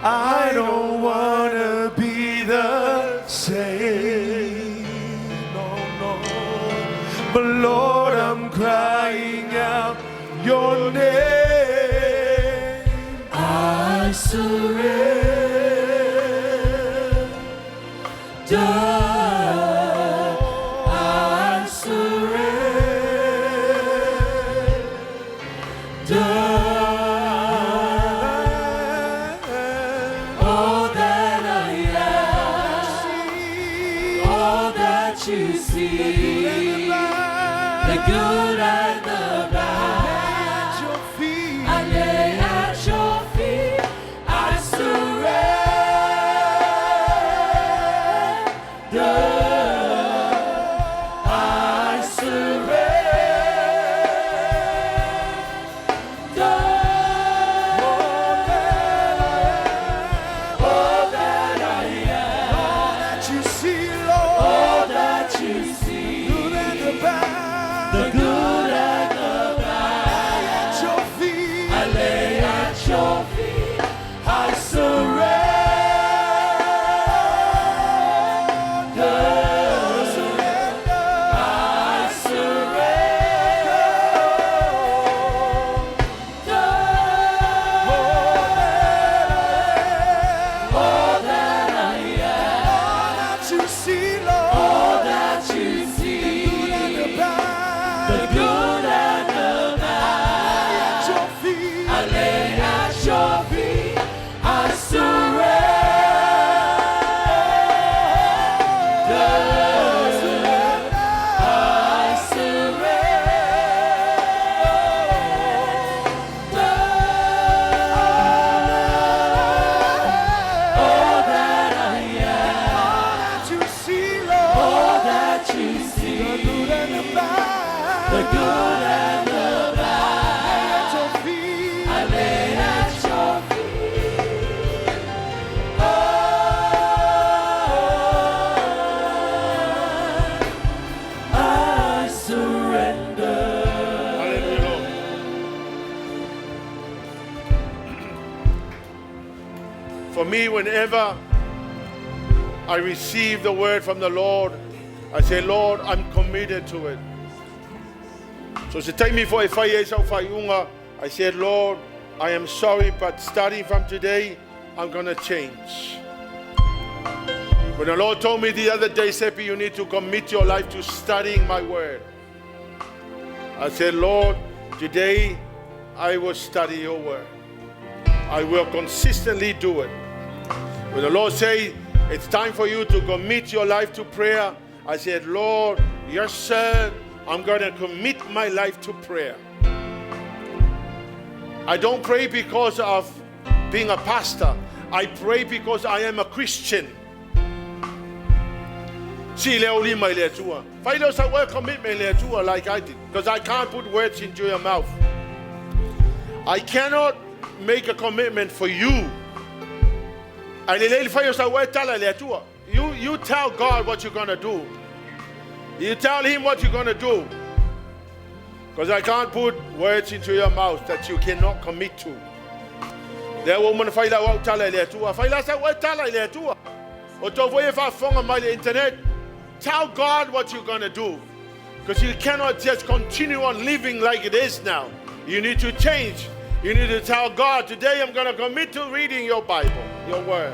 I don't wanna be the same. No, no. But Lord, I'm crying out your name. I surrender. I surrender. All that I am, all that you see, the good and the bad, I lay at your feet. I surrender. I surrender. All that I am, All that you see, Lord, all that you see, good and the bad, the good and the bad, at your feet. I lay at your feet. I surrender. I surrender. All that I am, All that you see, Lord, all that you see, good and the bad, the good and the bad, at your feet. I lay at your feet. I surrender. I surrender. All that I am, All that you see, Lord, all that you the see, good and the bad, the good and the bad, at your feet. I lay at your feet. Oh, I surrender. Hallelujah, Lord. For me, whenever I receive the word from the Lord, I say, Lord, I'm committed to it. So se taimi foi e fai ai sau faaiuga, I said, Lord, I am sorry, but starting from today, I'm going to change. When the Lord told me the other day, Seppi, you need to commit your life to studying my word. I said, Lord, today I will study your word. I will consistently do it. When the Lord said, it's time for you to commit your life to prayer, I said, Lord, yes, sir, I'm going to commit my life to prayer. I don't pray because of being a pastor. I pray because I am a Christian. Sii lou lima i le Atua. Fai lea o sau commitment i le Atua like I did. Because I can't put words into your mouth. I cannot make a commitment for you. Ae lelei le fai o sau oe tala i le Atua. You tell God what you're going to do. You tell him what you're going to do. Because I can't put words into your mouth that you cannot commit to. Lea ua uma ona fai lau au tala i le Atua. Fai la sau oe tala i le Atua. O tou foi e faafofoga mai le internet. Tell God what you're going to do. Because you cannot just continue on living like it is now. You need to change. You need to tell God, today I'm going to commit to reading your Bible, your word.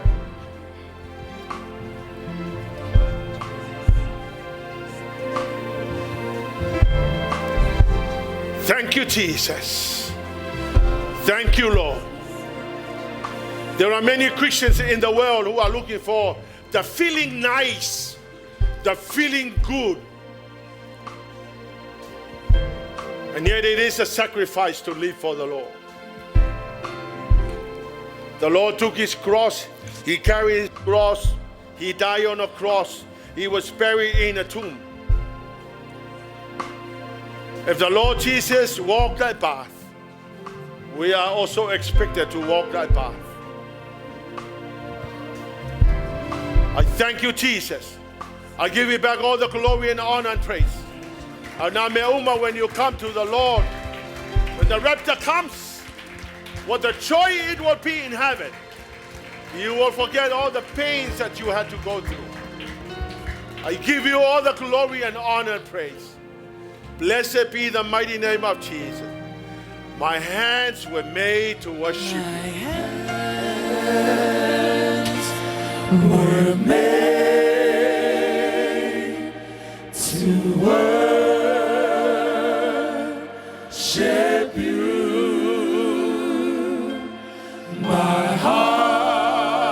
Thank you, Jesus. Thank you, Lord. There are many Christians in the world who are looking for the feeling nice, the feeling good. And yet it is a sacrifice to live for the Lord. The Lord took his cross, he carried his cross, he died on a cross, he was buried in a tomb. If the Lord Jesus walked that path, we are also expected to walk that path. I thank you, Jesus. I give you back all the glory and honor and praise. And now, Meuma, when you come to the Lord, when the rapture comes, what the joy it will be in heaven. You will forget all the pains that you had to go through. I give you all the glory and honor and praise. Blessed be the mighty name of Jesus. My hands were made to worship you. My hands were made to worship you. My heart,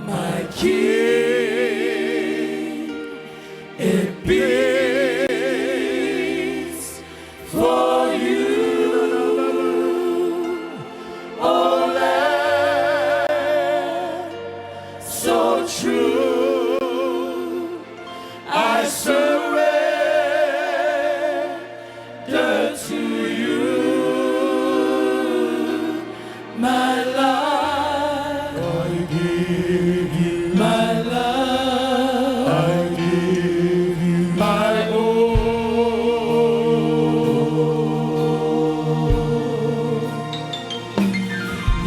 my King, it beats for you. Oh, Lamb, so true, I surrender to you. My life, I give you. My love, I give you. My all.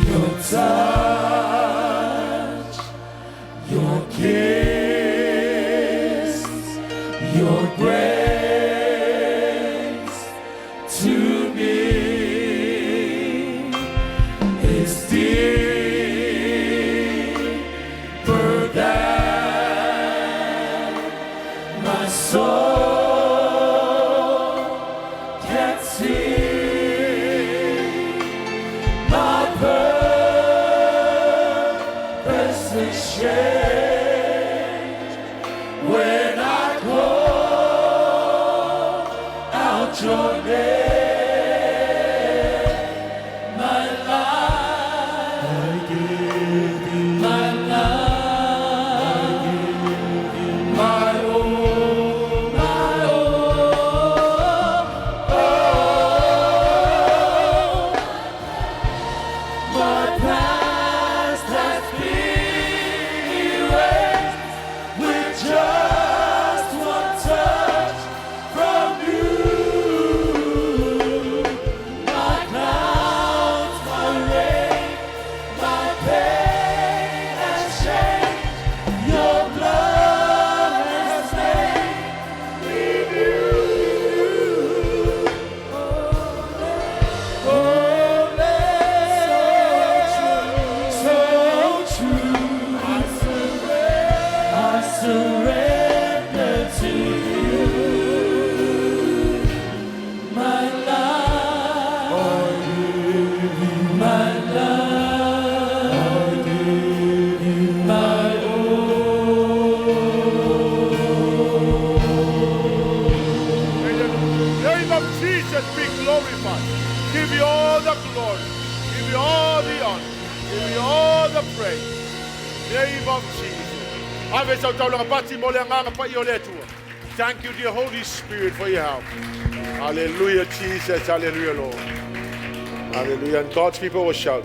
Your touch, your kiss, your grace to me is deeper than my soul can see. My purpose is changed when I call out your name. My life, I give you. My love, I give you. My all, my all, oh. My past has been erased with just one touch from you. My clouds, my rain, my pain has changed. Your blood has made me new. Oh, so true. I surrender to you. My life, my love, my all. May the name of Jesus be glorified. Give you all the glory. Give you all the honor. Give you all the praise. Name of Jesus. Ave sau taulaga pati mo le agaga paia o le Atua. Thank you, dear Holy Spirit, for your help. Hallelujah, Jesus. Hallelujah, Lord. Hallelujah. And God's people will shout.